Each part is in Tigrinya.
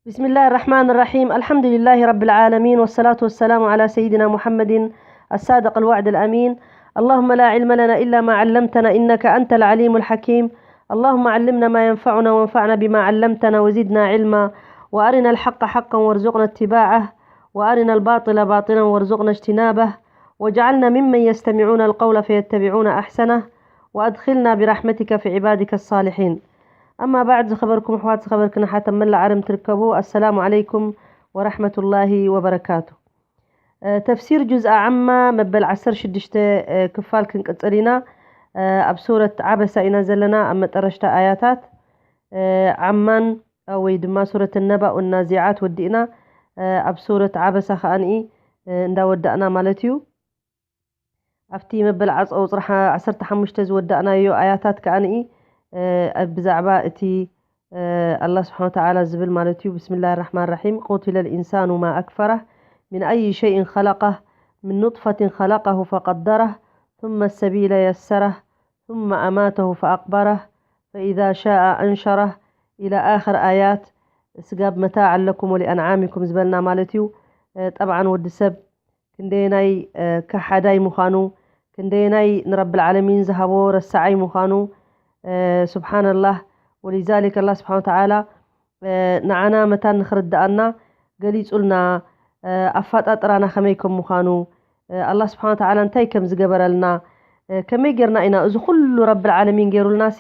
بسم الله الرحمن الرحيم. الحمد لله رب العالمين، والصلاة والسلام على سيدنا محمد الصادق الوعد الأمين. اللهم لا علم لنا إلا ما علمتنا، إنك أنت العليم الحكيم. اللهم علمنا ما ينفعنا، وانفعنا بما علمتنا، وزدنا علما، وأرنا الحق حقا وارزقنا اتباعه، وأرنا الباطل باطلا وارزقنا اجتنابه، واجعلنا ممن يستمعون القول فيتبعون أحسنه، وأدخلنا برحمتك في عبادك الصالحين. أما بعد، ዝኸበርኩም ኣሕዋት፣ ዝኸበርክን ኣሓት ኣብ መላእ ዓለም ትርከቡ፣ ኣሰላሙ ዓለይኩም ወራሕመቱላሂ ወበረካቱ። እ፣ ተፍሲር ጁዝ ዓማ መበል ዓሰርተ ሽዱሽተ፣ እ፣ ክፋል ክንቅጽል ኢና። እ፣ ኣብ ሱረት ዓበሳ ኢና ዘለና፣ ኣብ መጠረሽታ ኣያታት፣ እ፣ ዓማን፣ እ፣ ወይ ድማ ሱረት ነባእ ናዚዓት ወዲእና፣ እ፣ ኣብ ሱረት ዓበሳ ከኣ ንኢ፣ እ፣ እንዳወዳእና ማለት እዩ። ኣብቲ መበል ዓጸው ጽርሓ ዓሰርተ ሓሙሽተ ዝወዳእናዮ ኣያታት ከኣ ንኢ፣ እ፣ ብዛዕባ እቲ፣ እ፣ ኣላህ ስብሓን ወተዓላ ዝብል ማለት እዩ። ብስምላህ ራሕማን ራሒም። قتل الإنسان ما أكفره، من أي شيء خلقه، من نطفة خلقه فقدره، ثم السبيل يسره، ثم أماته فأقبره، فإذا شاء أنشره، إلى آخر آيات። ስጋብ መታዕ ለኩም ወሊኣንዓሚኩም ዝበልና ማለት እዩ። እ፣ ጠብዓን ወዲ ሰብ ክንደየናይ፣ እ፣ ከሓዳይ ምዃኑ፣ ክንደየናይ ንረብል ዓለሚን ዝሃቦ ረሳዓይ ምዃኑ፣ እ፣ ሱብሓነላህ። ወሊዛሊክ ኣላህ ስብሓነ ወተዓላ፣ እ፣ ንዓና መታን ንኽርድኣና ገሊጹልና፣ እ፣ ኣፋጣጥራና ከመይ ከም ምዃኑ፣ እ፣ ኣላህ ስብሓነ ወተዓላ እንታይ ከም ዝገበረልና፣ እ፣ ከመይ ጌርና ኢና እዚ ኩሉ ረብል ዓለሚን ጌሩልናሲ፣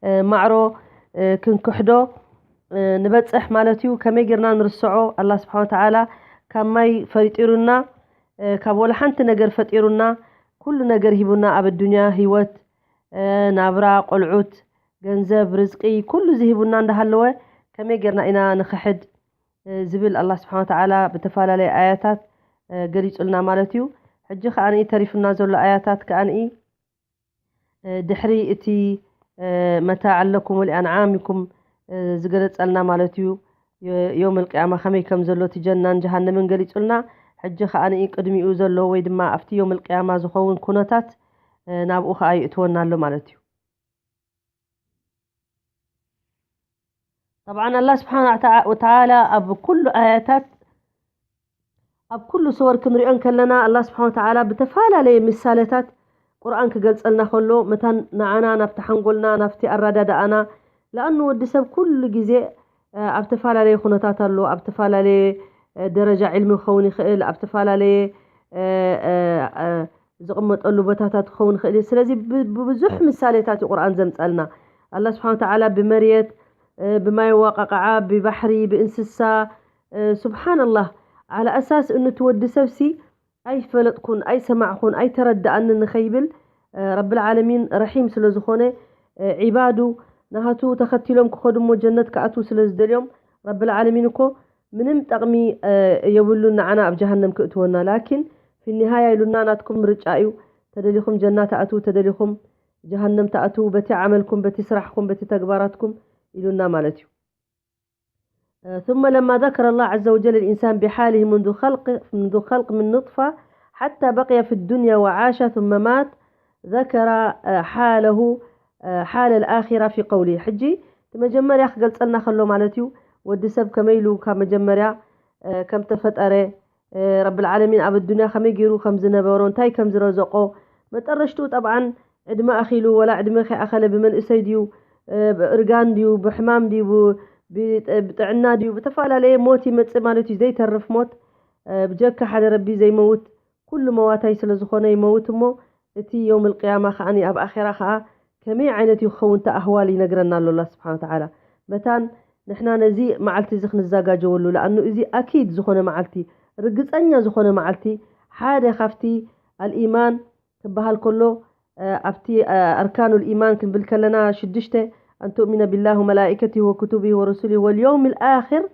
እ፣ ማዕሮ፣ እ፣ ክንክሕዶ፣ እ፣ ንበጽሕ ማለት እዩ። ከመይ ጌርና ንርስዖ? ኣላህ ስብሓነ ወተዓላ ካብ ማይ ፈጢሩና፣ እ፣ ካብ ወላ ሓንቲ ነገር ፈጢሩና፣ ኩሉ ነገር ሂቡና፣ ኣብ ኣዱንያ ህይወት፣ እ፣ ናብራ፣ ቆልዑት፣ ገንዘብ፣ ርዝቂ፣ ኩሉ እዚ ሂቡና እንዳሃለወ ከመይ ጌርና ኢና ንኽሕድ? እ፣ ዝብል ኣላህ ስብሓነ ወተዓላ ብተፈላለየ ኣያታት፣ እ፣ ገሊጹልና ማለት እዩ። ሕጂ ከኣ ንኢ ተሪፉና ዘሎ ኣያታት ከኣ ንኢ፣ እ፣ ድሕሪ እቲ፣ እ፣ መታዕ ለኩም ወሊኣንዓሚኩም፣ እ፣ ዝገለጸልና ማለት እዩ። ዮ-፣ ዮም ኣልቅያማ ከመይ ከም ዘሎ እቲ ጀናን ጀሃነምን ገሊጹልና። ሕጂ ከኣ ንኢ ቅድሚኡ ዘሎ ወይ ድማ ኣብቲ ዮም ኣልቅያማ ዝኸውን ኩነታት፣ እ፣ ናብኡ ከኣ ይእትወና ኣሎ ማለት እዩ። ጠብዓን ኣላህ ስብሓነ ወተዓ-፣ ወተዓላ ኣብ ኩሉ ኣያታት፣ ኣብ ኩሉ ስወር ክንሪኦ እንከለና፣ ኣላህ ስብሓነ ወተዓላ ብተፈላለየ ምሳሌታት ቁርኣን ክገልጸልና ከሎ፣ መታን ንዓና ናብቲ ሓንጎልና፣ ናብቲ ኣረዳድኣና፣ ለኣኑ ወዲ ሰብ ኩሉ ግዜ፣ እ፣ ኣብ ተፈላለየ ኩነታት ኣሎ፣ ኣብ ተፈላለየ፣ እ፣ ደረጃ ዕልሚ ክኸውን ይኽእል፣ ኣብ ተፈላለየ፣ እ፣ እ፣ እ፣ ዝቕመጠሉ ቦታታት ክኸውን ይኽእል እዩ። ስለዚ ብ-፣ ብብዙሕ ምሳሌታት እዩ ቁርኣን ዘምጸልና። ኣላህ ስብሓነ ወተዓላ ብመሬት፣ እ፣ ብማይ ዋቃቃዓ፣ ብባሕሪ፣ ብእንስሳ፣ እ፣ ሱብሓነላህ፣ ዓላ ኣሳስ እኑ እቲ ወዲ ሰብሲ ኣይፈለጥኩን፣ ኣይሰማዕኩን፣ ኣይተረድኣንን ንኸይብል፣ እ፣ ረብል ዓለሚን ረሒም ስለ ዝኾነ፣ እ፣ ዒባዱ ናሃቱ ተኸቲሎም ክኸዱ እሞ ጀነት ክኣትዉ ስለ ዝደልዮም፣ ረብል ዓለሚን እኮ ምንም ጠቕሚ፣ እ፣ የብሉን ንዓና ኣብ ጀሃነም ክእትወና። ላኪን፣ ፊ ኒሃያ ኢሉና ናትኩም ምርጫ እዩ። ተደሊኹም ጀና ትኣትዉ፣ ተደሊኹም ጀሃነም ትኣትዉ፣ በቲ ዓመልኩም፣ በቲ ስራሕኩም፣ በቲ ተግባራትኩም ኢሉና ማለት እዩ። ثم لما ذكر الله عز وجل الإنسان بحاله منذ خلق، منذ خلق من نطفة حتى بقي في الدنيا وعاش ثم مات، ذكر حاله حال الآخرة في قوله. ሕጂ እቲ መጀመርያ ክገልጸልና ከሎ ማለት እዩ፣ ወዲ ሰብ ከመይ ኢሉ ካብ መጀመርያ ከም ተፈጠረ፣ ረብል ዓለሚን ኣብ ኣዱንያ ከመይ ገይሩ ከም ዝነበሮ፣ እንታይ ከም ዝረዘቆ፣ መጠረሽትኡ ጠብዓን ዕድመ ኣኺሉ ወላ ዕድመ ከይኣኸለ ብመንእሰይ ድዩ፣ እ፣ ብእርጋን ድዩ፣ ብሕማም ድዩ፣ ብ-፣ ብ-፣ ብጥዕና ድዩ፣ ብተፈላለየ ሞት ይመጽእ ማለት እዩ። ዘይተርፍ ሞት፣ እ፣ ብጀካ ሓደ ረቢ ዘይመውት፣ ኩሉ መዋታይ ስለ ዝኾነ ይመውት እሞ፣ እቲ የውም ኣልቅያማ ከኣ ኣብ ኣኼራ ከኣ ከመይ ዓይነት እዩ ክኸውን እቲ ኣህዋል ይነግረና ኣሎ ኣላህ ስብሓነ ወተዓላ። መታን ንሕና ነዚ መዓልቲ እዚ ክንዘጋጀወሉ፣ ለኣኑ እዚ ኣኪድ ዝኾነ መዓልቲ፣ ርግጸኛ ዝኾነ መዓልቲ፣ ሓደ ካብቲ ኣልኢማን ክበሃል ከሎ፣ እ፣ ኣብቲ፣ እ፣ ኣርካኑል ኢማን ክንብል ከለና ሽዱሽተ፣ ኣን ቱእሚነ ቢላሂ ወመላኢከቲሂ ወኩቱቢሂ ወሩሱሊሂ ወልየውሚል ኣኺር፣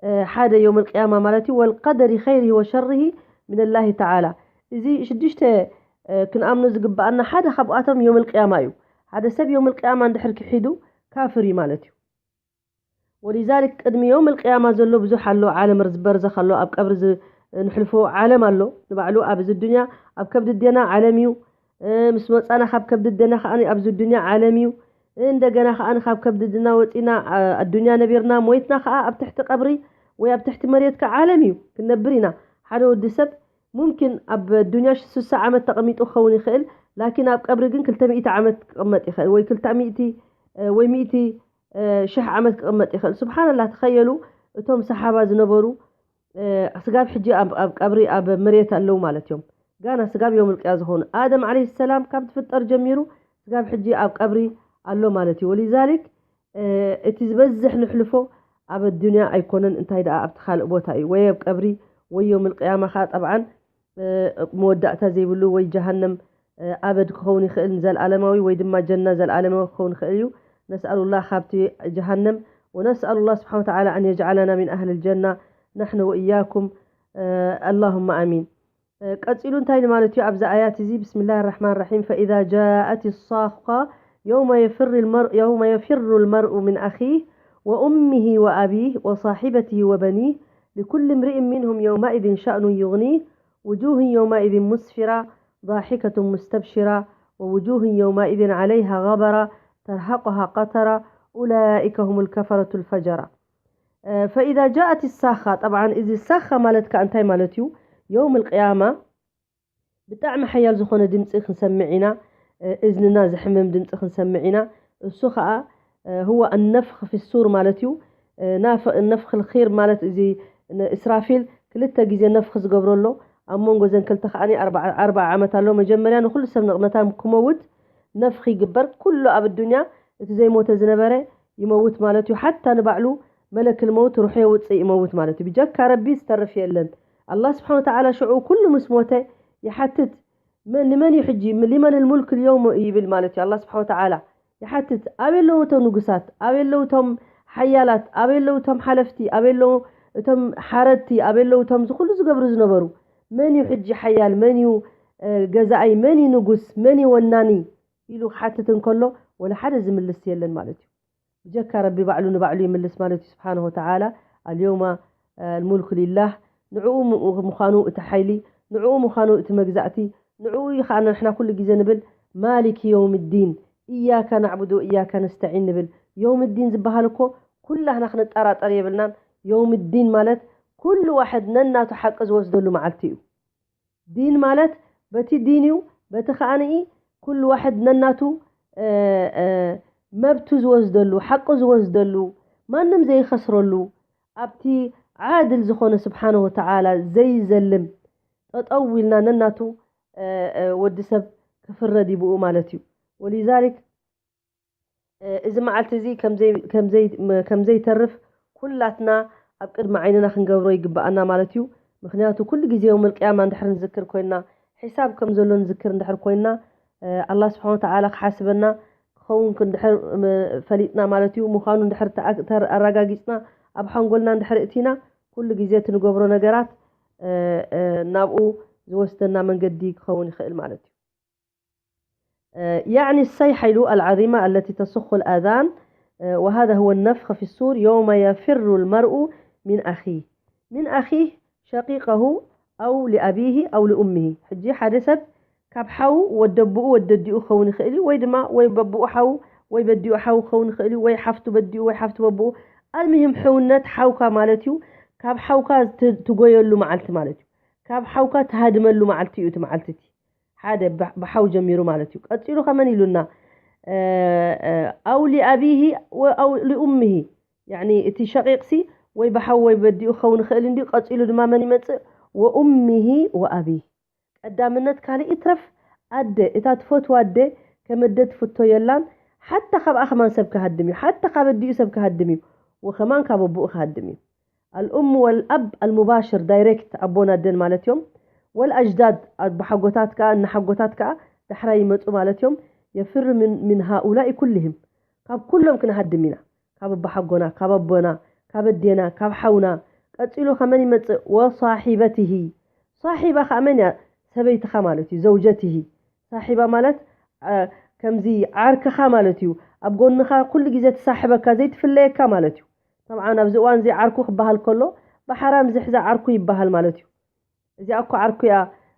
እ፣ ሓደ የውመል ቅያማ ማለት እዩ፣ ወልቀደሪ ኸይሪሂ ወሸሪሂ ሚነላሂ ተዓላ። እዚ ሽዱሽተ፣ እ፣ ክንኣምኖ ዝግበኣና ሓደ ካብኣቶም የውመል ቅያማ እዩ። ሓደ ሰብ የውመል ቅያማ እንድሕር ክሒዱ ካፍር እዩ ማለት እዩ። ወሊዛሊክ ቅድሚ የውመል ቅያማ ዘሎ ብዙሕ ኣሎ፣ ዓለም ርዝ-፣ በርዘኽ ኣሎ፣ ኣብ ቀብሪ ዝ-፣ ንሕልፎ ዓለም ኣሎ። ንባዕሉ ኣብ እዚ ዱንያ ኣብ ከብዲ ዴና ዓለም እዩ። እ፣ ምስ መጻና ካብ ከብዲ ዴና ከኣ ኣብዚ ዱንያ ዓለም እዩ። እንደገና ከኣ ካብ ከብድድና ወጺና ኣዱንያ ነቢርና ሞይትና ከኣ ኣብ ትሕቲ ቀብሪ ወይ ኣብ ትሕቲ መሬት ከኣ ዓለም እዩ ክንነብር ኢና። ሓደ ወዲ ሰብ ሙምኪን ኣብ ኣዱንያ ሽስሳ ዓመት ተቐሚጡ ክኸውን ይኽእል፣ ላኪን ኣብ ቀብሪ ግን ክልተ ሚእቲ ዓመት ክቕመጥ ይኽእል ወይ ክልተ ሚእቲ ወይ ሚእቲ ሽሕ ዓመት ክቕመጥ ይኽእል። ስብሓንላህ፣ ተኸየሉ እቶም ሰሓባ ዝነበሩ ስጋብ ሕጂ ኣብ ቀብሪ ኣብ መሬት ኣለዉ ማለት እዮም። ጋና ስጋብ ዮም ልቅያ ዝኾኑ ኣደም ዓለይሂ ሰላም ካብ ትፍጠር ጀሚሩ ስጋብ ሕጂ ኣብ ቀብሪ ኣሎ ማለት እዩ። ወሊዛሊክ እቲ ዝበዝሕ ንሕልፎ ኣብ ኣዱንያ ኣይኮነን፣ እንታይ ደኣ ኣብቲ ካልእ ቦታ እዩ፣ ወይ ኣብ ቀብሪ ወይ ዮም ልቅያማ ኸዓ ጠብዓን መወዳእታ ዘይብሉ ወይ ጀሃነም ኣበድ ክኸውን ይኽእል ንዘለኣለማዊ ወይ ድማ ጀና ዘለኣለማዊ ክኸውን ይኽእል እዩ። ነስኣሉላህ ካብቲ ጀሃነም ወነስኣሉላህ ስብሓን ወተዓላ ኣን የጅዓለና ሚን ኣህል ልጀና ናሕነ ወእያኩም ኣላሁማ ኣሚን። ቀጺሉ እንታይ ማለት እዩ ኣብዚ ኣያት እዚ? ብስምላህ ራሕማን ራሒም ፈኢዛ ጃአት ሳኻ የውመ የፊሩ ልመርኡ ምን ኣኺህ ወኡሚህ ወኣቢህ ወሳሒበትህ ወበኒህ ሊኩል እምሪእን ሚንሁም የውመኢዝን ሸእኑን ዩግኒህ ውጁህ የውመኢዝን ሙስፊራ ضاحكة مستبشرة ووجوه يومئذ عليها غبرة ترهقها قترة أولئك هم الكفرة الفجرة. ፈኢዛ ጃአት ሳኻ፣ ጠብዓን እዚ ሳኻ ማለት ከኣ እንታይ ማለት እዩ? የውም ልቅያማ ብጣዕሚ ሓያል ዝኾነ ድምፂ ክንሰምዕ ኢና። እዝንና ዝሕምም ድምፂ ክንሰምዕ ኢና። እሱ ከዓ ህወ ኣነፍኽ ፊሱር ማለት እዩ። ነፍኽ ልኺር ማለት እዚ እስራፊል ክልተ ግዜ ነፍኽ ዝገብረሎ ኣብ መንጎ ዘን ክልተ ከዓኒ ኣርባዓ ዓመት ኣሎ። መጀመርያ ንኩሉ ሰብ ንቕመታም ክመውት ነፍኺ ይግበር። ኩሉ ኣብ ኣዱንያ እቲ ዘይሞተ ዝነበረ ይመውት ማለት እዩ። ሓታ ንባዕሉ መለክል መውት ሩሑ የውፅእ ይመውት ማለት እዩ። ብጀካ ረቢ ዝተርፍ የለን። ኣላህ ስብሓን ወተዓላ ሽዑ ኩሉ ምስ ሞተ ይሓትት። መን ንመን እዩ ሕጂ? ሊመን ልሙልክ ልየውም ይብል ማለት እዩ። ኣላህ ስብሓን ወተዓላ ይሓትት። ኣበይ ኣለዉ እቶም ንጉሳት? ኣበይ ኣለዉ እቶም ሓያላት? ኣበይ ኣለዉ እቶም ሓለፍቲ? ኣበይ ኣለዉ እቶም ሓረድቲ? ኣበይ ኣለዉ እቶም ዝኩሉ ዝገብሩ ዝነበሩ? መን እዩ ሕጂ ሓያል? መን እዩ ገዛኣይ? መን እዩ ንጉስ? መን እዩ ወናኒ? ኢሉ ክሓትት እንከሎ ወላ ሓደ ዝምልስ የለን ማለት እዩ። ብጀካ ረቢ ባዕሉ ንባዕሉ ይምልስ ማለት እዩ። ስብሓንሁ ወተዓላ ኣልየውማ ልሙልኩ ሊላህ፣ ንዕኡ ምዃኑ እቲ ሓይሊ፣ ንዕኡ ምዃኑ እቲ መግዛእቲ፣ ንዕኡ እዩ ከዓ ንሕና ኩሉ ግዜ ንብል ማሊክ የውም ዲን፣ እያካ ናዕቡዱ እያካ ነስተዒን ንብል። የውም ዲን ዝበሃል እኮ ኩላህና ክንጠራጠር የብልናን። የውም ዲን ማለት ኩሉ ዋሕድ ነናቱ ሓቂ ዝወስደሉ መዓልቲ እዩ። ዲን ማለት በቲ ዲን እዩ፣ በቲ ከዓንኢ ኩሉ ዋሕድ ነናቱ መብቱ ዝወስደሉ፣ ሓቁ ዝወስደሉ፣ ማንም ዘይኸስረሉ፣ ኣብቲ ዓድል ዝኾነ ስብሓነ ወተዓላ ዘይዘልም ጠጠው ኢልና ነናቱ ወዲ ሰብ ክፍረድ ይብኡ ማለት እዩ። ወሊዛሊክ እዚ መዓልቲ እዚ ከም ዘይተርፍ ኩላትና ኣብ ቅድሚ ዓይንና ክንገብሮ ይግብኣና ማለት እዩ። ምክንያቱ ኩሉ ግዜ የውመል ቅያማ እንድሕር ንዝክር ኮይንና፣ ሒሳብ ከም ዘሎ ንዝክር እንድሕር ኮይንና፣ ኣላህ ስብሓን ወተዓላ ክሓስበና ክኸውን እንድሕር ፈሊጥና ማለት እዩ። ምዃኑ እንድሕር ኣረጋጊፅና፣ ኣብ ሓንጎልና እንድሕር እቲና፣ ኩሉ ግዜ እቲ ንገብሮ ነገራት ናብኡ ዝወስደና መንገዲ ክኸውን ይኽእል ማለት እዩ። يعني الصيحة العظيمة التي تصخ الآذان، وهذا هو النفخ في الصور يوم يفر المرء من أخيه، من أخيه شقيقه أو لأبيه أو لأمه. ሕጂ ሓደ ሰብ ካብ ሓው ወደብኡ ወደዲኡ ክኸውን ይኽእል እዩ፣ ወይ ድማ ወይ በብኡ ሓው ወይ በዲኡ ሓው ክኸውን ይኽእል እዩ፣ ወይ ሓፍቱ በዲኡ ወይ ሓፍቱ በብኡ። ኣልምሂም ሕውነት ሓውካ ማለት እዩ። ካብ ሓውካ ትጎየሉ መዓልቲ ማለት እዩ። ካብ ሓውካ ትሃድመሉ መዓልቲ እዩ እቲ መዓልቲ እቲ። ሓደ ብሓው ጀሚሩ ማለት እዩ። ቀፂሉ ከመን ኢሉና? ኣው ሊኣቢሂ ኣው ሊኡሚሂ፣ ያኒ እቲ ሸቂቅሲ ወይ ብሓው ወይ በዲኡ ክኸውን ይኽእል እንዲ። ቀፂሉ ድማ መን ይመፅእ? ወኡሚሂ ወኣቢሂ። ቀዳምነት ካልእ ይትረፍ፣ ኣደ፣ እታ ትፈትዋ ኣደ ከም ኣደ ትፍቶ የላን። ሓታ ካብኣ ከማን ሰብ ክሃድም እዩ። ሓታ ካብ ኣዲኡ ሰብ ክሃድም እዩ። ወከማን ካብ ኣቦኡ ክሃድም እዩ። ኣልኡም ወልኣብ ኣልሙባሽር ዳይሬክት ኣቦን ኣደን ማለት እዮም። ወልኣጅዳድ ኣቦሓጎታት ከኣ እናሓጎታት ከኣ ዳሕራይ ይመፁ ማለት እዮም። የፍር ምን ሃኡላኢ ኩልህም፣ ካብ ኩሎም ክንሃድም ኢና። ካብ ኣቦሓጎና፣ ካብ ኣቦና፣ ካብ ኣዴና፣ ካብ ሓውና። ቀፂሉ ከመን ይመፅእ? ወሳሒበትሂ። ሳሒባ ከዓ መን እያ? ሰበይትኻ ማለት እዩ። ዘውጀትሂ። ሳሒባ ማለት ከምዚ ዓርክኻ ማለት እዩ። ኣብ ጎንኻ ኩሉ ግዜ ትሳሕበካ ዘይትፍለየካ ማለት እዩ። ጠብዓን ኣብዚ እዋን እዚ ዓርኩ ክበሃል ከሎ ብሓራም ዝሕዛ ዓርኩ ይበሃል ማለት እዩ። እዚኣ እኮ ዓርኩ እያ፣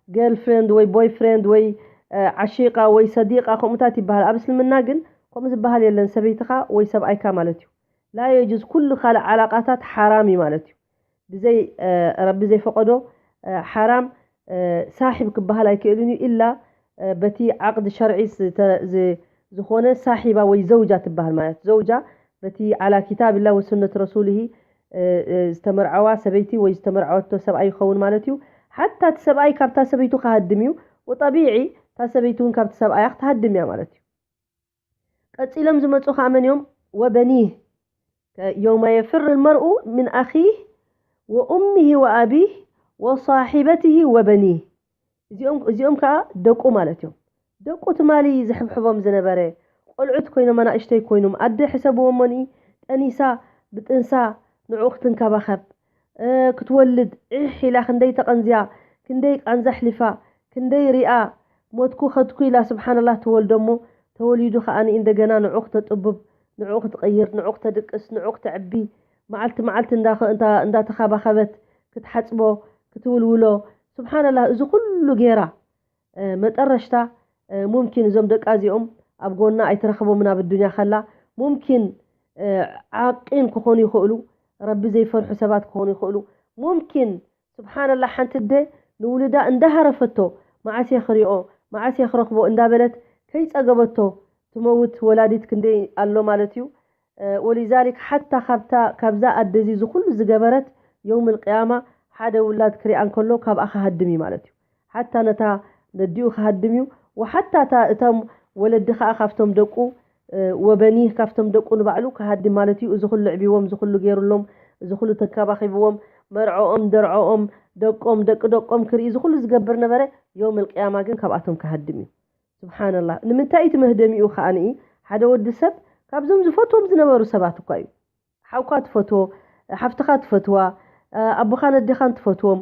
ገርል ፍሬንድ ወይ ቦይ ፍሬንድ ወይ ዓሺቃ ወይ ሰዲቃ ከምኡታት ይበሃል። ኣብ እስልምና ግን ከምኡ ዝበሃል የለን። ሰበይትኻ ወይ ሰብኣይካ ማለት እዩ። لا يجوز፣ ኩሉ ካልእ ዓላቃታት ሓራም እዩ ማለት እዩ። ብዘይ ረቢ ዘይፈቀዶ ሓራም ሳሒብ ክበሃል ኣይክእልን እዩ። ኢላ በቲ ዓቅድ ሸርዒ ዝኾነ ሳሒባ ወይ ዘውጃ ትበሃል ማለት፣ ዘውጃ በቲ على كتاب الله وسنة رسوله ዝተመርዐዋ ሰበይቲ ወይ ዝተመርዐወቶ ሰብኣይ ይኸውን ማለት እዩ። ሓታ እቲ ሰብኣይ ካብታ ሰበይቱ ክሃድም እዩ። ወጠቢዒ እታ ሰበይቲ እውን ካብቲ ሰብኣያ ክትሃድም እያ ማለት እዩ። ቀጺሎም ዝመጹ ከኣ መን እዮም? وبنيه، يوم يفر المرء من أخيه وأمه وأبيه وصاحبته وبنيه። እዚኦም እዚኦም ከኣ ደቁ ማለት እዮም። ደቁ ትማሊ ዝሕብሕቦም ዝነበረ ቆልዑት ኮይኖም፣ ኣናእሽተይ ኮይኖም፣ ኣደ ሕሰብዎ እሞኒ፣ ጠኒሳ ብጥንሳ ንዕኡ ክትንከባኸብ፣ ክትወልድ ዒሕ ኢላ ክንደይ ተቐንዝያ፣ ክንደይ ቃንዛ ኣሕሊፋ፣ ክንደይ ሪኣ፣ ሞትኩ ከድኩ ኢላ ስብሓንላህ ትወልዶ እሞ፣ ተወሊዱ ከኣኒ እንደገና ንዑ ክተጥብብ፣ ንዑ ክትቕይር፣ ንዑ ክተድቅስ፣ ንዑ ክተዕቢ፣ መዓልቲ መዓልቲ እንዳተኻባኸበት ክትሓፅቦ፣ ክትውልውሎ፣ ስብሓንላህ፣ እዚ ኩሉ ገይራ፣ መጠረሽታ ሙምኪን እዞም ደቃ እዚኦም ኣብ ጎና ኣይትረኽቦምን ኣብ ኣዱንያ ከላ። ሙምኪን ዓቂን ክኾኑ ይኽእሉ፣ ረቢ ዘይፈርሑ ሰባት ክኾኑ ይኽእሉ። ሙምኪን ስብሓንላህ፣ ሓንቲ ኣደ ንውሉዳ እንዳሃረፈቶ፣ መዓስ እየ ክሪኦ፣ መዓስ እየ ክረኽቦ እንዳበለት ከይጸገበቶ ትመውት ወላዲት ክንደይ ኣሎ ማለት እዩ። ወሊዛሊክ ሓታ ካብታ ካብዛ ኣደ እዚ ዝኹሉ ዝገበረት የውም ልቅያማ ሓደ ውላድ ክሪኣ እንከሎ ካብኣ ክሃድም እዩ ማለት እዩ። ሓታ ነታ ነዲኡ ክሃድም እዩ። ወሓታ እታ እቶም ወለዲ ከዓ ካብቶም ደቁ ወበኒህ ካብቶም ደቁ ንባዕሉ ክሃድም ማለት እዩ። እዚ ኩሉ ዕብዎም፣ እዚ ኩሉ ገይሩሎም፣ እዚ ኩሉ ተንከባኺብዎም፣ መርዖኦም፣ ደርዖኦም፣ ደቆም፣ ደቂ ደቆም ክርኢ እዚ ኩሉ ዝገብር ነበረ። የውም ልቅያማ ግን ካብኣቶም ክሃድም እዩ። ስብሓንላህ። ንምንታይ እቲ መህደሚኡ ከዓኒ ሓደ ወዲ ሰብ ካብዞም ዝፈትዎም ዝነበሩ ሰባት እኳ እዩ። ሓውካ ትፈትዎ፣ ሓፍትኻ ትፈትዋ፣ ኣቦኻን ኣዴኻን ትፈትዎም፣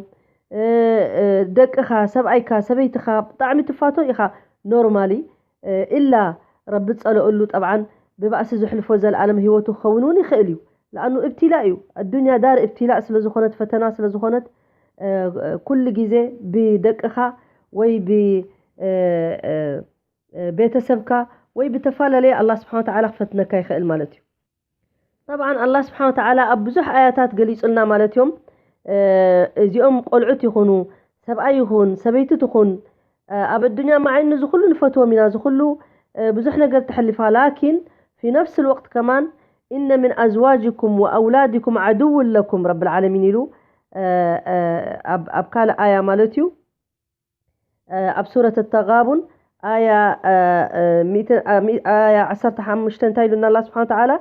ደቅኻ፣ ሰብኣይካ፣ ሰበይትኻ ብጣዕሚ ትፋቶ ኢኻ። ኖርማሊ ኢላ ረቢ ጸለኡሉ፣ ጠብዓን ብባእሲ ዝሕልፎ ዘልኣለም ህይወቱ ክኸውን እውን ይኽእል እዩ። ለኣኑ እብትላ እዩ። ኣዱንያ ዳር እብትላ ስለ ዝኾነት፣ ፈተና ስለ ዝኾነት፣ ኩሉ ግዜ ብደቅኻ ወይ ብ ቤተሰብካ ወይ ብተፈላለየ ኣላህ ስብሓን ወተዓላ ክፈትነካ ይኽእል ማለት እዩ። ጠብዓን ኣላህ ስብሓን ወተዓላ ኣብ ብዙሕ ኣያታት ገሊጹልና ማለት እዮም። እዚኦም ቆልዑት ይኹኑ፣ ሰብኣይ ይኹን፣ ሰበይቲ ትኹን፣ ኣብ ኣዱንያ መዓይኑ ዝኹሉ ንፈትዎም ኢና፣ ዝኹሉ ብዙሕ ነገር ተሕልፋ። ላኪን ፊ ነፍስ ልወቅት ከማን፣ إن من أزواجكم وأولادكم عدو لكم، ረብል ዓለሚን ኢሉ ኣብ ካልእ ኣያ ማለት እዩ። ኣብ ሱረት ተጋቡን ኣያ ዓሰርተ ሓሙሽተ እንታይ ኢሉና ኣላ ስብሓን ተዓላ?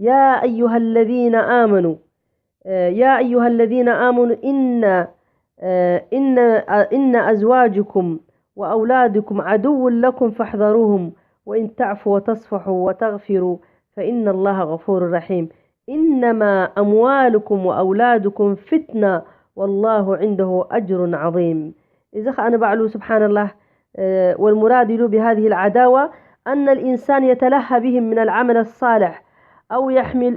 يا أيها الذين آمنوا يا أيها الذين آمنوا إن إن إن أزواجكم وأولادكم عدو لكم فاحذروهم وإن تعفوا وتصفحوا وتغفروا فإن الله غفور رحيم. إنما أموالكم وأولادكم فتنة والله عنده أجر عظيم. إذا خان بعلو سبحان الله. والمراد له بهذه العداوة أن الإنسان يتلهى بهم من العمل الصالح أو يحمل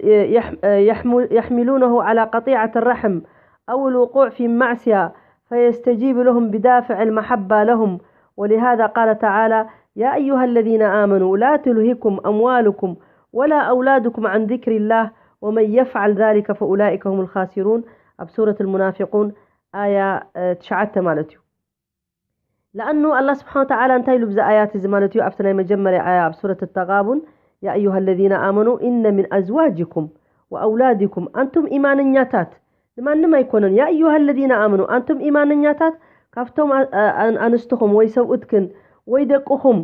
يحملونه على قطيعة الرحم أو الوقوع في معصية فيستجيب لهم بدافع المحبة لهم. ولهذا قال تعالى: يا أيها الذين آمنوا لا تلهكم أموالكم ولا أولادكم عن ذكر الله ومن يفعل ذلك فأولئك هم الخاسرون. ኣብ ሱረት المنافقون ኣያ ትሽዓተ ማለት እዩ። ለኣኑ ኣላ ስብሓን ወተዓላ እንታይ ኢሉ ብዚ ኣያት እዚ ማለት እዩ ኣብቲ ናይ መጀመርያ ኣያ ኣብ ሱረት ተጋቡን يا أيها الذين آمنوا إن من أزواجكم وأولادكم، ኣንቱም ኢማነኛታት ንማንም ኣይኮነን። يا أيها الذين آمنوا، ኣንቱም ኢማነኛታት ካብቶም ኣንስትኹም ወይ ሰብኡትክን ወይ ደቅኹም